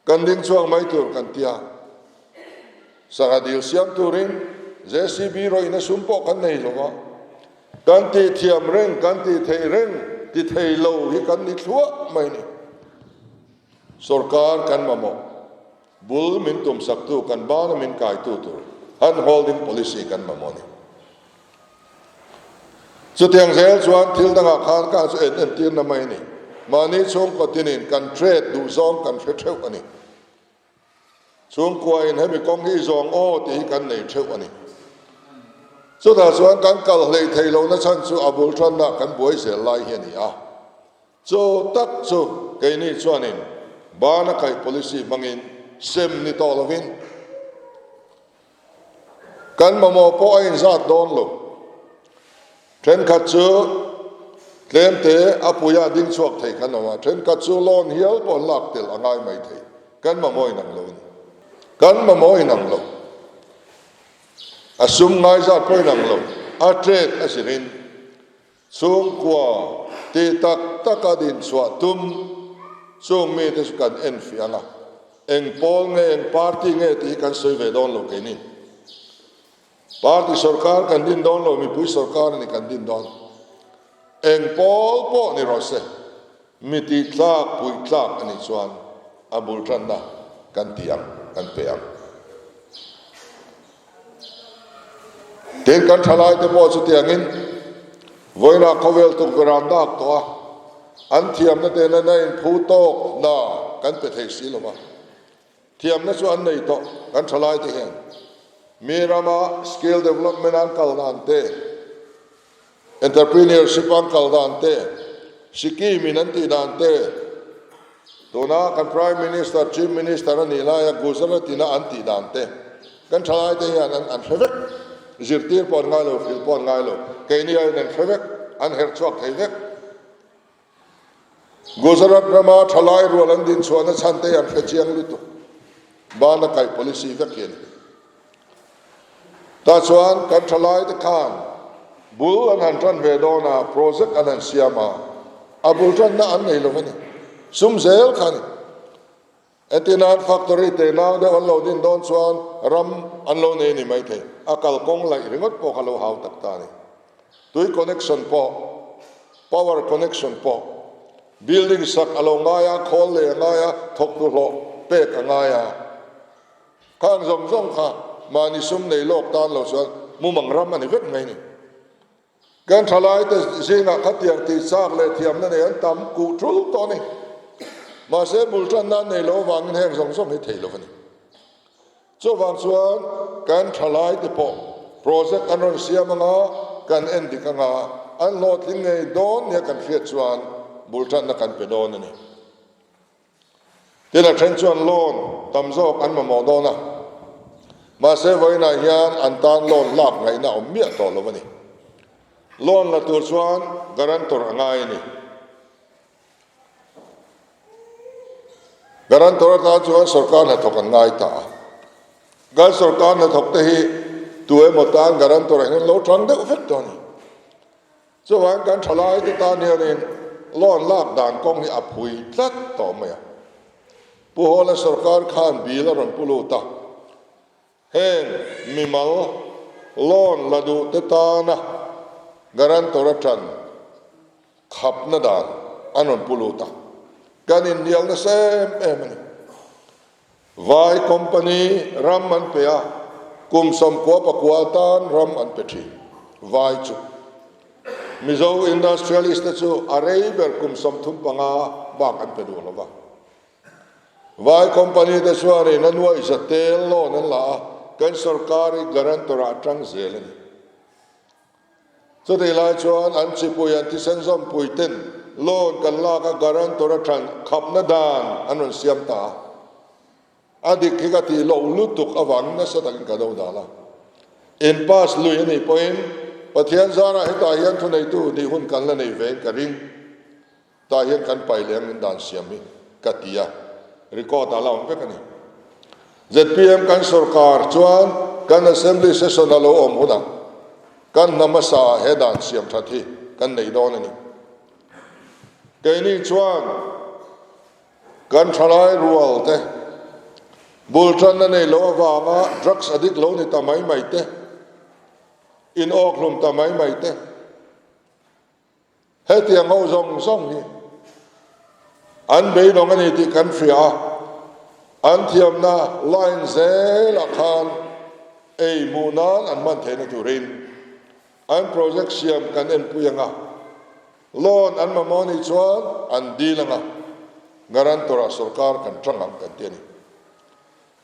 kan ding chhuak mai tur kan ti a, sangha dil siam turin JCB rawihna sum pawh kan nei lo va. Kan tih thiam reng, kan tih theih reng, ti thei lo hi kan ni thluah mai ni. Sorkar kan mamawh, bul min tumsaktu, kan bana min kaitu tur hand holding policy kan mamawh a ni. Chutiang zel chuan thil dangah khan ka chu en entirna mai a ni. Mahni chhungkaw tinin kan trade duhzawng kan hre theuh a ni. Chhungkuain hemi kawng hi zawng aw tih hi kan nei theuh a ni. Chutah chuan kan kal hleih theih lohna chhan chu a bul tanna kan buai zel lai hi a ni a. Chu tak chu keini chuanin bana kaih policy hmangin sem ni tawh lovin kan mamawh pawh a inzat dawn lo. Thenkhat chu tlemte a puia ding chhuak thei kan awm a, thenkhat chu loan hial pawh an lak tel a ngai mai thei. Kan mamawh inang lo a ni. Kan mamawh inang lo. A sum ngaizat pawh inang lo. A trade a zirin chhungkua ti tak taka din chhuah tum chung mite chu kan enfiah ang a. Eng pawl nge, eng party nge tih hi kan sawi ve dawn lo keini. Party sorkar kan din dawn lo, mipui sorkar a ni kan din dawn. Eng pawl pawh ni rawh se, mi tih tlak, puih tlak a nih chuan a bul tanna kan ti ang, kan pe ang. Tin, kan thalaite pawh chutiangin vawiinah khawvel tukverh an dak tawh a, an thiamna te nana inphu tawk hna kan pe thei si lo va. Thiamna chu an nei tawh kan thalai te hian mi rama skill development an kal dan te, entrepreneurship an kal dan te, Sikkim in an tih dan te, tuna kan Prime Minister, Chief Minister a nih laia Gujarat ina an tih dan te kan thalai te hian an hre vek. Zirtir pawh an ngai lo, hrilh pawh an ngai lo, keini aiin an hre vek, an herh chhuak thei vek. Gujarat rama thalai rual an din chhuahna chhan te an hre chiang lutuk. Bana kaih policy vek hi a ni. Tah chuan kan thalai te khan bul an han tan ve dawn a, project an han siam a, a bul tanna an nei lo a ni. Sum zel kha a ni. Entirnan factory te nau deuh an lo din dawn chuan ram an lo nei ni maithei. A kalkawng laih ringawt pawh kha lo hau tak ta a ni. Tui connection pawh, power connection pawh, building sak a lo ngai a, khawl lei a ngai a, thawktu hlawh pek a ngai a. Khang zawng zawng kha mahni sum nei lawk tan lo chuan mumang ram a ni vek mai ni. Kan thalaite zingah khatiang tih chak leh thiamna nei an tam kuh tul tawh a ni. Mahse, bul tanna an nei lo avangin heng zawng zawng hi thei lo a ni. Chuvang chuan kan thalaite pawh project an rawn siam anga kan en dik anga an hlawhtling ngei dawn nia kan hriat chuan bul tanna kan pe dawn a ni. Tin, a then chuan loan tam zawk an mamawh dawn a, mahse vawiinah hian an tan loan lak ngaihna awm miah tawh lo a ni. Loan la tur chuan guarantor a ngai a ni. Guarantor atan chuan sorkar hnathawk an ngai ta a. Kan sorkar hnathawk te hi tu emaw tan guarantor ah hian lo tang deuh vek tawh a ni. Chuvangin kan thalaite tan hianin loan lak dan kawng hi a phui tlat tawh mai a. Pu Hawla sorkar khan bill a rawn pu lut a, heng mimal loan la duh te tana guarantor atan khapna dan an rawn pu lut a, kan inhnial nasa em em a ni. Vai company ram an pe a, kum 94 tan ram an pe thin. Vai chu Mizo industrialist te chu a rei ber kum 35 bak an pe duh lo va. Vai company te chuanin a nuaih za tel loan an la a, kan sorkar hi guarantor ah a tang zel a ni. Chutih lai chuan an chipui an thisen zawmpui ten loan kan lak a guarantor a than khapna dan an rawn siam ta a. A dik hi ka tih loh lutuk avangin nasa takin ka do dal a. In pass lui a nih pawhin Pathian zarah hetah hian thuneitu nih hun kan la nei vein ka ring. Tah hian kan pai leh angin dan siam hi ka ti a, record ah la awm vek a ni. Zpm kan sorkar chuan kan Assembly session a lo awm hunah kan hna hmasa ah he dan siam that hi kan nei dawn a ni. Keini chuan kan thalai rual te bul tanna nei lo avanga drugs addict lo ni ta mai mai te, in awkhlum ta mai mai te. Hetiang ho zawng zawng hi an beidawng a ni tih kan hria a, an thiamna line zelah khan ei hmuh nan an hman theihna turin an project siam kan enpui ang a, loan an mamawh nih chuan an dil ang a, guarantor ah sorkar kan tang ang kan ti a ni.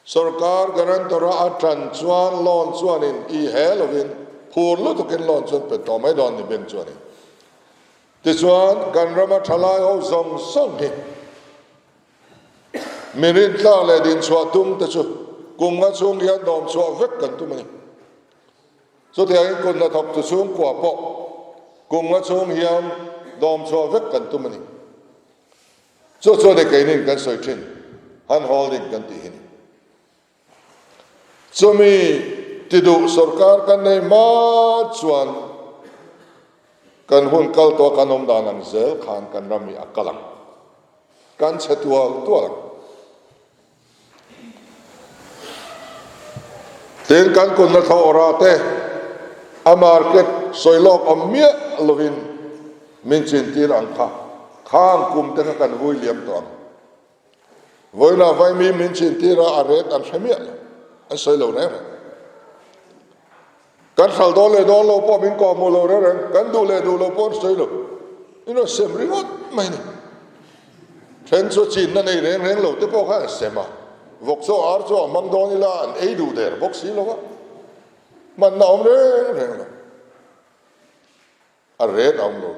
Sorkar guarantor-a a tan chuan loan chuanin i he lovin phur lutukin loan chuan pe tawh mai dawn ni bank chuanin. Tichuan kan rama thalai ho zawng zawng hi mi rintlak leh dinchhuah tum te chu kum nga chhung hian dawm chhuah vek kan tum a ni. Chutiangin kut hnathawk tu chhungkua pawh kum nga chhung hian dawm chhuah vek kan tum a ni. Chu chuan i keinin kan sawi thin, hand holding kan tih hi ni. Chumi ti duh sorkar kan nei hma chuan kan hun kal tawh kan awm dan ang zel khan kan ram hi a kal ang. Kan chhe tual tual ang. Tin, kan kunna thlawh te a market sawi lawk awm miah lovin min chintir ang kha, khang kum te kha kan vui liam tawh ang. Vawiinah vaimi min chintir a, a ret an hre miah lo, an sawi lo reng reng. Kan hral dawn leh dawn lo pawh min kawhhmuh lo reng reng, kan duh leh duh lo pawh an sawi lo. In rawn sem ringawt mai ni. Then chu chinna nei reng reng lo te pawh khan an sem a, vawk chaw ar chaw a hmang dawn ila an ei duh der bawk si lo a, hmanna awm reng reng lo. A ret a awm lo.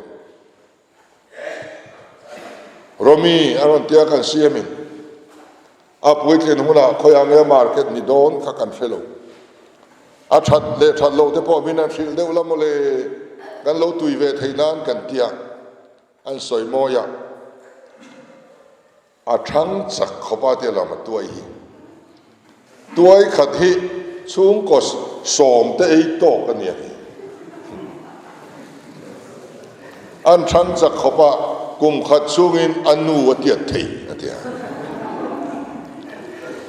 Romi a rawn tia kan siamin a puitlin hunah khawiah nge market ni dawn kha kan hre lo. A that leh that loh te pawh min an hrilh deuh la mawle, kan lo tui ve theih nan kan tia an sawi mawi a. A thang chak khawp a tia lam a tuai hi. Tuai khat hi chhungkaw sawmte ei tawk a nia hi. An thang chak khawp a kum khat chhungin a nu a tiat thei a tia.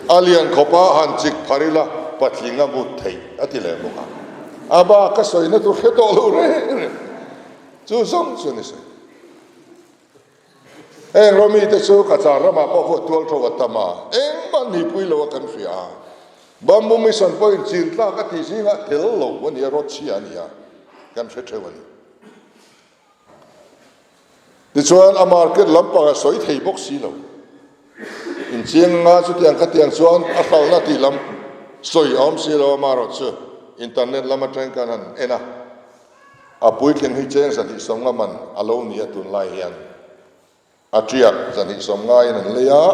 A lian khawp a han chik phar ila patling a mut thei a ti leh bawk a. A bak a sawina tur hre tawh lo reng reng. Chu zawng chu ni sawi. Heng Romi te chu Cachar ramah pawh khuah tual tho a tam a, engmah nipui lo a kan hria a. Bamboo Mission pawhin chin tlak a tih zingah tel lo a nia, rawt chhia a nia, kan hre theuh a ni. Tichuan a market lampang a sawi thei bawk si lo. Inchiang anga chutiang khatiang chuan a hralhna tih lam sawi a awm si lo, amaherawhchu internet lam atangin kan han en a. A puitling hi cheng 250 man a lo ni a tunlai hian a tiak 250 in an lei a,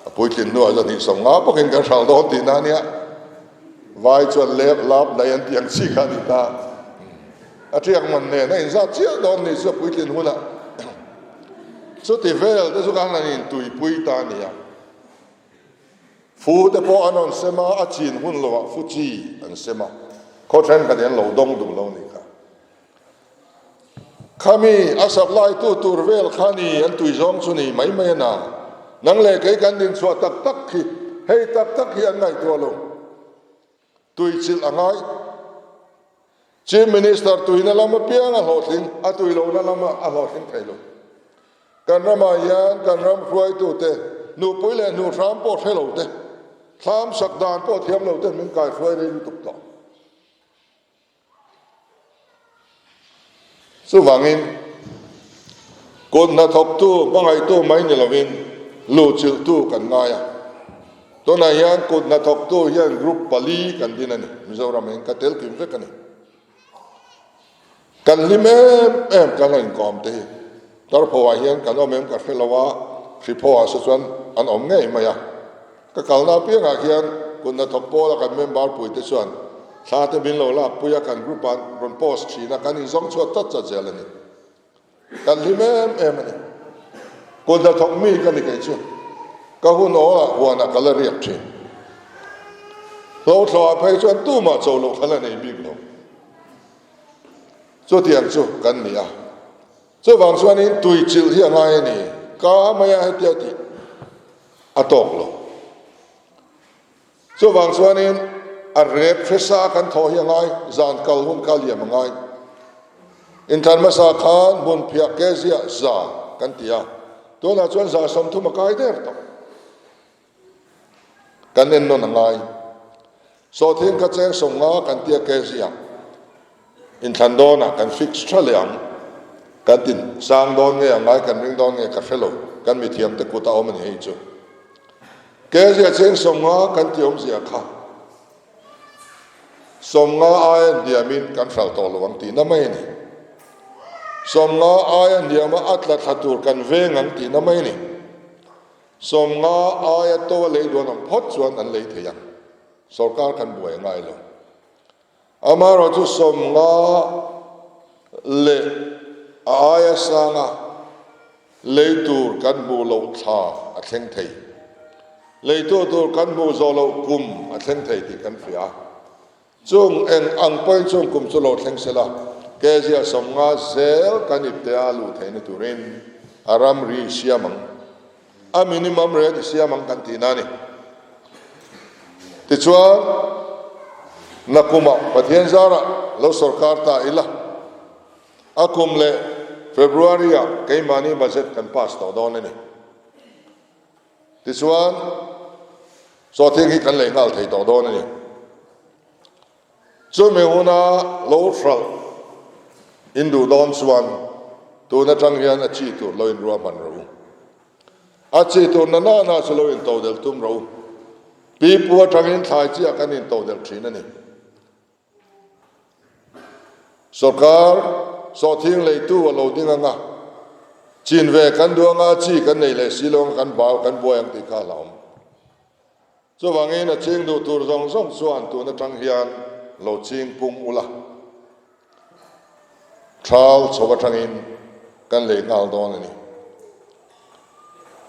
a puitlin hnuah 250 bawkin kan hralh dawn tihna a nia. Vai chuan lep lap daih an tih ang chi kha a ni ta. A tiak man nen a inzat chiah dawn ni chu a puitlin hunah chuti vel te chu khan an intuipui ta a nia. Fu te pawh an rawn sem a, a chin hun lovah fu chi an sem a, khaw thenkhat hian lo dawng duh lo nih kha. Khami a supply tu tur vel kha ni an tui zawng chu ni mai mai a na. Nang leh kei kan dinchhuah tak tak khi hei tak tak hi an ngaihtuah lo. Tui chilh a ngai. Chief Minister tuina lam apiang a hlawhtling, a tui lohna lam a hlawhtling thei lo. Kan ramah hian kan ram hruaitute, nupui leh hnuhhram pawh hre lo te, thlam sak dan pawh thiam lo ten min kaihruai rei lutuk tawh. Chuvangin, kut hnathawktu, hmangaihtu mai ni lovin luhchilhtu kan ngai a. Tunah hian kut hnathawktu hian group pali kan din a ni. Mizoram hian ka tel kim vek a ni. Kan hlim em em kan la inkawm te hi. Tarphoah hian kan awm em ka hre lo a, Hriphoah se chuan an awm ngei mai a. Ka kalna apiangah khian kut hnathawk pawla kan member puite chuan thla te min lo lak pui a, kan group ah rawn post thin a, kan inzawng chhuat chat chat zel a ni. Kan hlim em em a ni. Kut hnathawk mi ka ni kei chu. Ka hun awlah huanah ka la riak thin. Hlothlawhah phei chuan tumah cho loh kha la nei bik lo. Chutiang chu kan ni a. Chuvang chuanin tui chilh hi a ngai a ni. Ka mai a hetia tih a tawk lo. Chuvang chuanin a rep hresa kan thawh hi a ngai, zan kal hun kha liam a ngai. Inthlan hmasa khan hmunphiah kg-ah 100 kan ti a, tunah chuan 130 a kai der tawh. Kan en nawn a ngai. Sawhthing kha cheng 50 kan tia kg-ah inthlan dawnah kan fix tha leh ang. Kan ti sang dawn nge a ngai kan ring dawn nge ka hre lo, kan mithiam te kut a awm a ni hei chu. Kg-ah cheng 50 kan ti awmzia kha. 50 aia hniamin kan hralh tawh lo ang tihna mai a ni. 50 aia hniama a tla thla tur kan veng ang tihna mai a ni. 50 aia to a lei duan ang phawt chuan an lei thei ang. Sorkar kan buai a ngai lo. Amaherawhchu 50 leh a aia sanga Lei tur kan hmuh loh thla a thleng thei. Leitu tur kan hmuh zawh loh kum a thleng thei tih kan hria. Chung eng ang pawhin chung kum chu lo thleng sela, Kezia 50 zel kan ipte a luh theihna turin a ramri i siam ang. A minimum rate i siam ang kan tihna a ni. Tichuan, nakumah Pathian zarah lo sorkar ta ila. A kum leh February ah keimahni budget kan pass tawh dawn a ni. Tichuan, sawhthing hi kan lei nghal thei tawh dawn a ni. Chumi huna lo hralh in duh dawn chuan tun atang hian a chi tur lo inruahman rawh u. A chi tur na nana chu lo intodelh tum rawh u. Pipu atangin thlai chiah kan intodelh thin a ni. Sorkar sawhthing leitu a lo ding ang a, chin ve kan duh ang a, chi kan nei leh si lo ang a, kan bau kan buai ang tih kha a hlauhawm. Chuvangin a ching duh tur zawng zawng chuan tun atang hian lo ching pung ula, thal chho atangin kan lei nghal dawn a ni.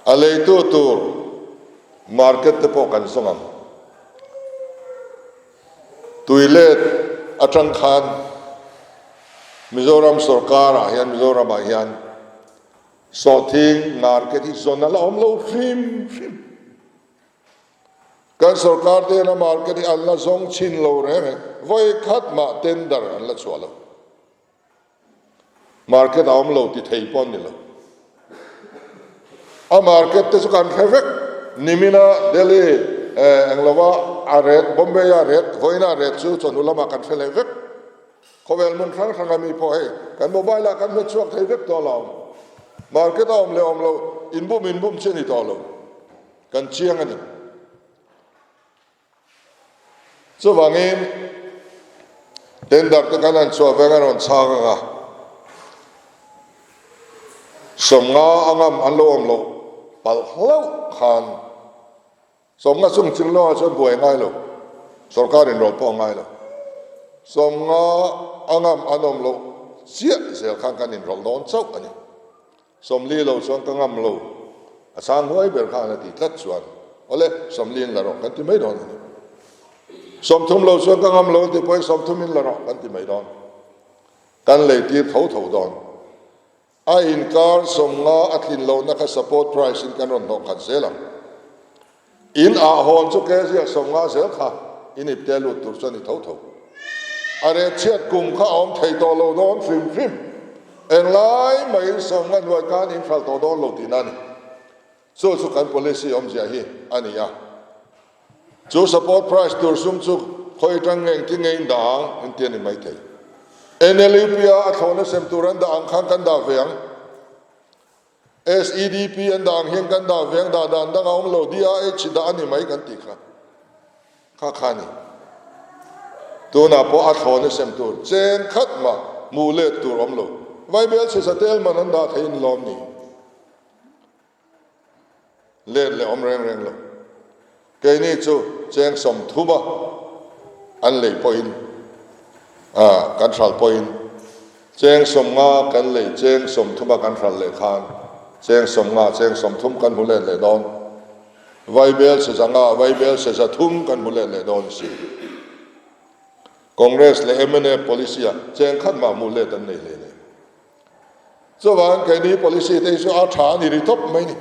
A leitu tur market te pawh kan zawng ang. Tuilet atang khan Mizoram sorkar ah hian Mizoram ah hian sawhthing market hi zawn a la awm lo hrim hrim. Kan sorkar te hian a market hi an la zawng chhin lo reng reng. Vawi khat mah tender an la chhuah lo. Market a awm lo ti thei pawh an ni lo. A market te chu kan hre vek. Nimina Delhi englova a ret, Bombay a ret, vawiina a ret chu chawhnu lamah kan hre leh vek. Khawvel hmun hrang hranga mi pawh hei kan mobile ah kan hmet chhuak thei vek tawh lo. Market a awm leh awm lo, inbum inbum chi a ni tawh lo. Kan chiang a ni. Chuvangin tender te khan an chhuah veng a rawn chhang ang a, 50 a ngam an lo awm loh palh hlauh khan 50 chung ching lawngah chuan buai ngai lo, sorkar inrawlh pawh a ngai lo. 50 a ngam an awm loh chiah zel khan kan inrawlh dawn chauh a ni. 40 lo chuan ka ngam lo, a chhang huai ber khan a ti tlat chuan, Awle, 40 in la rawh kan ti mai dawn a ni. 30 lo chuan ka ngam lo an ti pawhin 30 in la rawh kan ti mai dawn. Kan lei tir tho tho dawn. A inkar 50 a tlin lohna kha support price in kan rawn hnawh khat zel ang. In ah hawn chu kg 50 zel kha in ipte lut tur chu a ni tho tho. A reh chhiat kum kha a awm thei tawh lo dawn hrim hrim. Englai maiin 50 hnuai khan in hralh tawh dawn lo tihna a ni. Chu chu kan policy awmzia hi a ni a. Chu support price tur sum chu khawi atang nge engtin nge in dah ang in ti a ni maithei. NLUP a a thlawhna sem tur an dah ang khan kan dah ve ang. SEDP an dah ang hian kan dah veng dah dan dang a awm lo, DIH dah a ni mai kan tih kha kha kha a ni. Tunah pawh a thlawn a sem tur cheng khat mah hmuh let tur awm lo. Vaibel chhe satel man an dah thei in lawm ni. Let leh awm reng reng lo. Keini chu cheng 30 a an lei pawhin ah kan hralh pawhin cheng 50 kan lei cheng 30 a kan hralh leh khan cheng 50 cheng 30 kan hmu let leh dawn. Vaibel se 500 vaibel se 300 kan hmu let leh dawn si. Congress leh mnf policy ah cheng khat mah hmuh let an nei hle nei. Chuvang keini policy te hi chu a tha a ni ri tawp mai ni.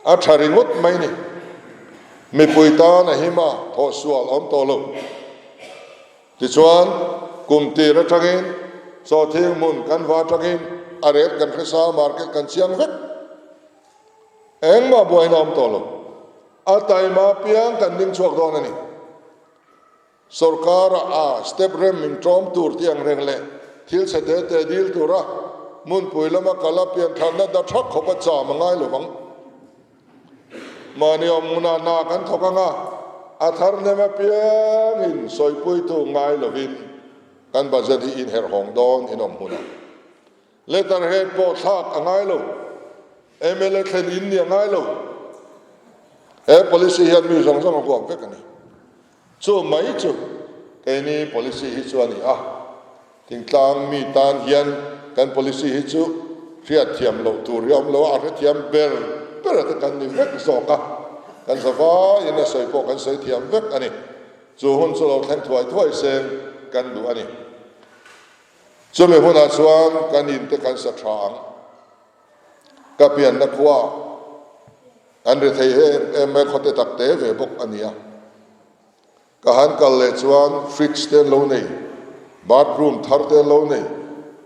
A tha ringawt mai ni. Mipui tan a him a, thawh sual a awm tawh lo. Tichuan. kum tir atangin sawhthing hmun kan va atangin a rate kan hre sa market kan chiang vek. Engmah buaina awm tawh lo. A taima piang kan ding chhuak dawn a ni. Sorkara a step rem min tlawm tur tih ang reng leh thil chhe te te dil tura hmunpui lama kal a piantharna da thak khawp a cham a ngai lo vang. Mahni awm hmunah hna kan thawk ang a, a thar hnem apiangin sawipuitu ngai lovin kan budget hi inherhawng dawn in awm hmunah Letterhead pawh thlak a ngai lo, mla thlen in ni a ngai lo. He policy hian mi zawng zawng a huam vek a ni. Chu mai chu keini policy hi chu a ni a, thingtlang mi tan hian kan policy hi chu hriatthiam loh tur hi a awm lo a, a hrethiam ber ber te kan ni vek zawk a, kan zavaiin a sawi pawh kan sawi thiam vek a ni. Chu hun chu lo thleng thuai thuai seng kan duh a ni. Chumi hunah chuan kan in te kan sa tha ang. Ka pianna khua an ri thei em em mai, khawte tak te ve bawk a nia. Ka han kal leh chuan fridge te an lo nei, bathroom thar te an lo nei,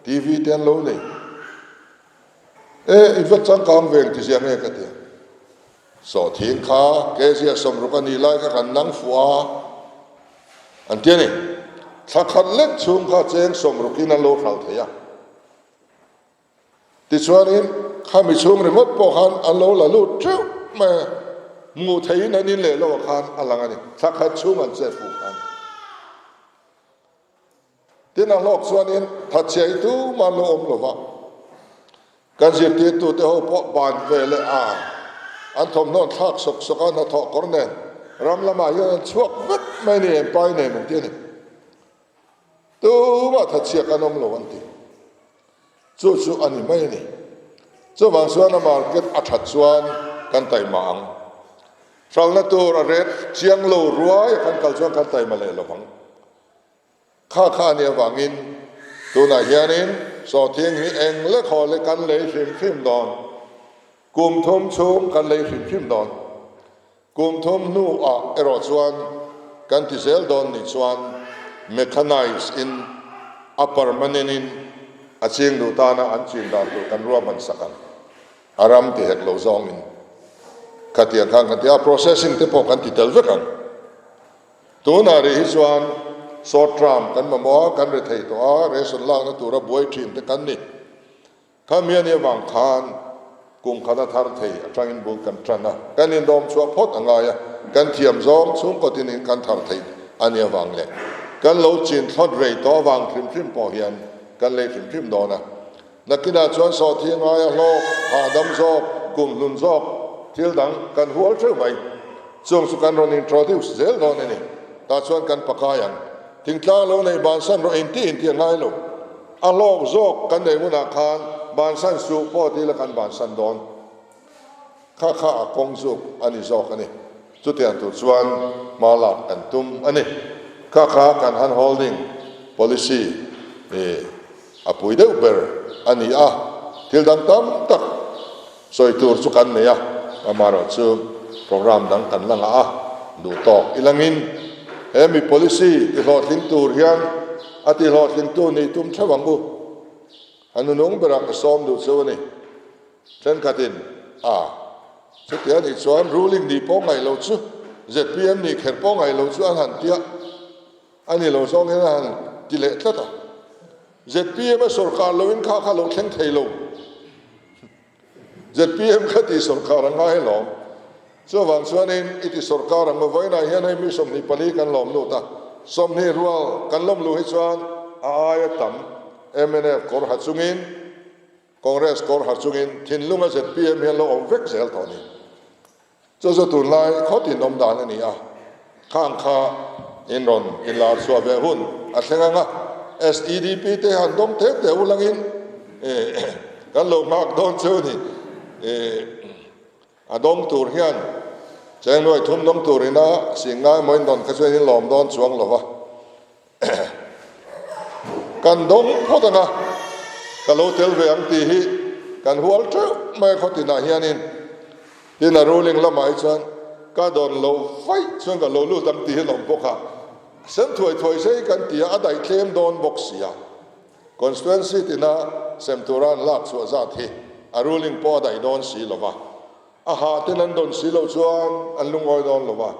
TV te an lo nei. E, i va changkang ve engti zia nge ka ti a. Sawhthing kha kezia 60 a nih lai kha kan nang fuh a, an ti a ni. Thla khat lek chhung kha cheng 60 in an lo hralh thei a. Tichuanin khami chhung ringawt pawh khan an lo la lut teuh mai a, hmuh theihin an in leh lo ah khan a lang a ni, thla khat chhung an chet fuh khan. Tin a hlawk chuanin thatchhia hi tumah an lo awm lo va, kan zirtirtute ho pawh ban ve leh a, an thawmhnaw an thlak sawk sawk a, hnathawh kawr nen ram lamah hian an chhuak vek mai a ni, empai nen an ti a ni. Tumah thatchhia kan awm lo an ti. Chu chu a ni mai a ni. Chuvang chuan a market a that chuan kan taima ang. Hralhna tur a ret chiang lo ruai a kan kal chuan kan taima leh lo vang. Kha kha a nih avangin tunah hianin sawhthing hi eng lek haw leh kan lei hrim hrim dawn. Kum thum chhung kan lei hrim hrim dawn. Kum thum hnuah erawh chuan kan ti zel dawn nih chuan mechanized in a permanent in a ching duh tana an chin dan tur kan ruahman sak ang. A ram ti hek lo zawngin khatiang khan kan ti a, processing te pawh kan ti tel vek ang. Tunah rih hi chuan short term kan mamawh a, kan ri thei tawh a, ration lakna tura buai thin te kan ni. Khami a nih avang khan kum khat a thar thei atangin bul kan tan a, kan indawm chhuah phawt a ngai a, kan thiam zawng chhungkaw tinin kan thar thei a nih avang leh kan lo chin thlawt rei tawh avang hrim hrim pawh hian kan lei hrim hrim dawn a. Nakinah chuan sawhthi ngaia hlawk, hahdam zawk, kum hlun zawk thil dang kan hual theuh mai. Chung chu kan rawn introduce zel dawn a ni. Tah chuan kan pakai ang. Thingtlang lo nei bansan rawh inti inti a ngai lo. A hlawk zawk kan nei hunah khan bansan suh pawh ti ila kan bansan dawn. Kha kha a kawng zuk a ni zawk a ni. Chutiang tur chuan hma lak kan tum a ni. Kha kha kan hand holding policy a pui deuh ber a ni a, thil dang tam tak sawi tur chu kan nei a, amaherawhchu program dang kan la ngah a, duh tawk ilangin he mi policy tihlawhtling tur hian a tihlawhtlingtu nih tum theuh ang u. A nunung berah ka sawm duh chu a ni. Thenkhatin, A, chutia nih chuan ruling nih pawh ngaih loh chu, zpm nih kher pawh ngaih loh chu an han tia, a ni lo zawng hian a han ti leh tlat a. Zpm a sawrkar loin kha kha lo thleng thei lo. Zpm kha ti sawrkar a ngai alawm. Chuvang chuanin i ti sawrkar ang vawiinah hian hei mi 24 kan lawm lut a, 20 rual kan lawm luh hi chuan a aia tam mnf kawr ha chungin, Congress kawr har chungin thinlunga zpm hian lo awm vek zel tawh a ni. Chu chu tunlai khawtin awm dan a ni a, khang kha in rawn inlar chhuah ve hun a thleng ang a, SEDP te han dawng tep teh ulangin kan lo nghak dawn chu a ni. A dawng tur hian cheng nuai thum dawng tur ina sing ngai maw in dawn kha chuan in lawm dawn chuang lo va. Kan dawng phawt ang a, ka lo tel ve ang tih hi kan hual teuh mai a khaw tinah hianin. Tin a ruling lamah hi chuan ka dawn lo vaih chuan ka lo lut ang tih hi lawm bawk a. Sem thuai thuai sei kan ti a, a daih tlem dawn bawk si a. Constituency tina sem tura an lak chhuah zat hi a ruling pawh a daih dawn si lo va. A ha ten an dawn si lo chuan an lungawi dawn lo va.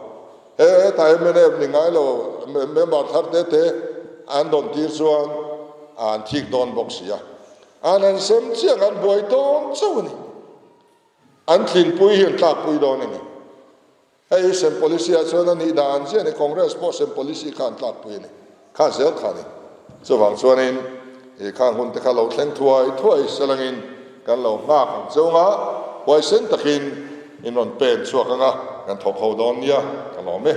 Hetah mnf ni ngai lo member thar te te an dawn tir chuan an thik dawn bawk si a. An han sem chiang an buai dawn chauh a ni. An tlinpui hi an tlakpui dawn a ni. Hei sem policy ah chuan a nih dan chiah a ni, Congress pawh sem policy kha an tlakpui a ni, kha zel kha a ni. Chuvang chuanin i khang hun te kha lo thleng thuai thuai selangin kan lo nghak ang cheu anga, huaisen takin in rawn pen chhuak anga kan thawk ho dawn nia, ka lawm e.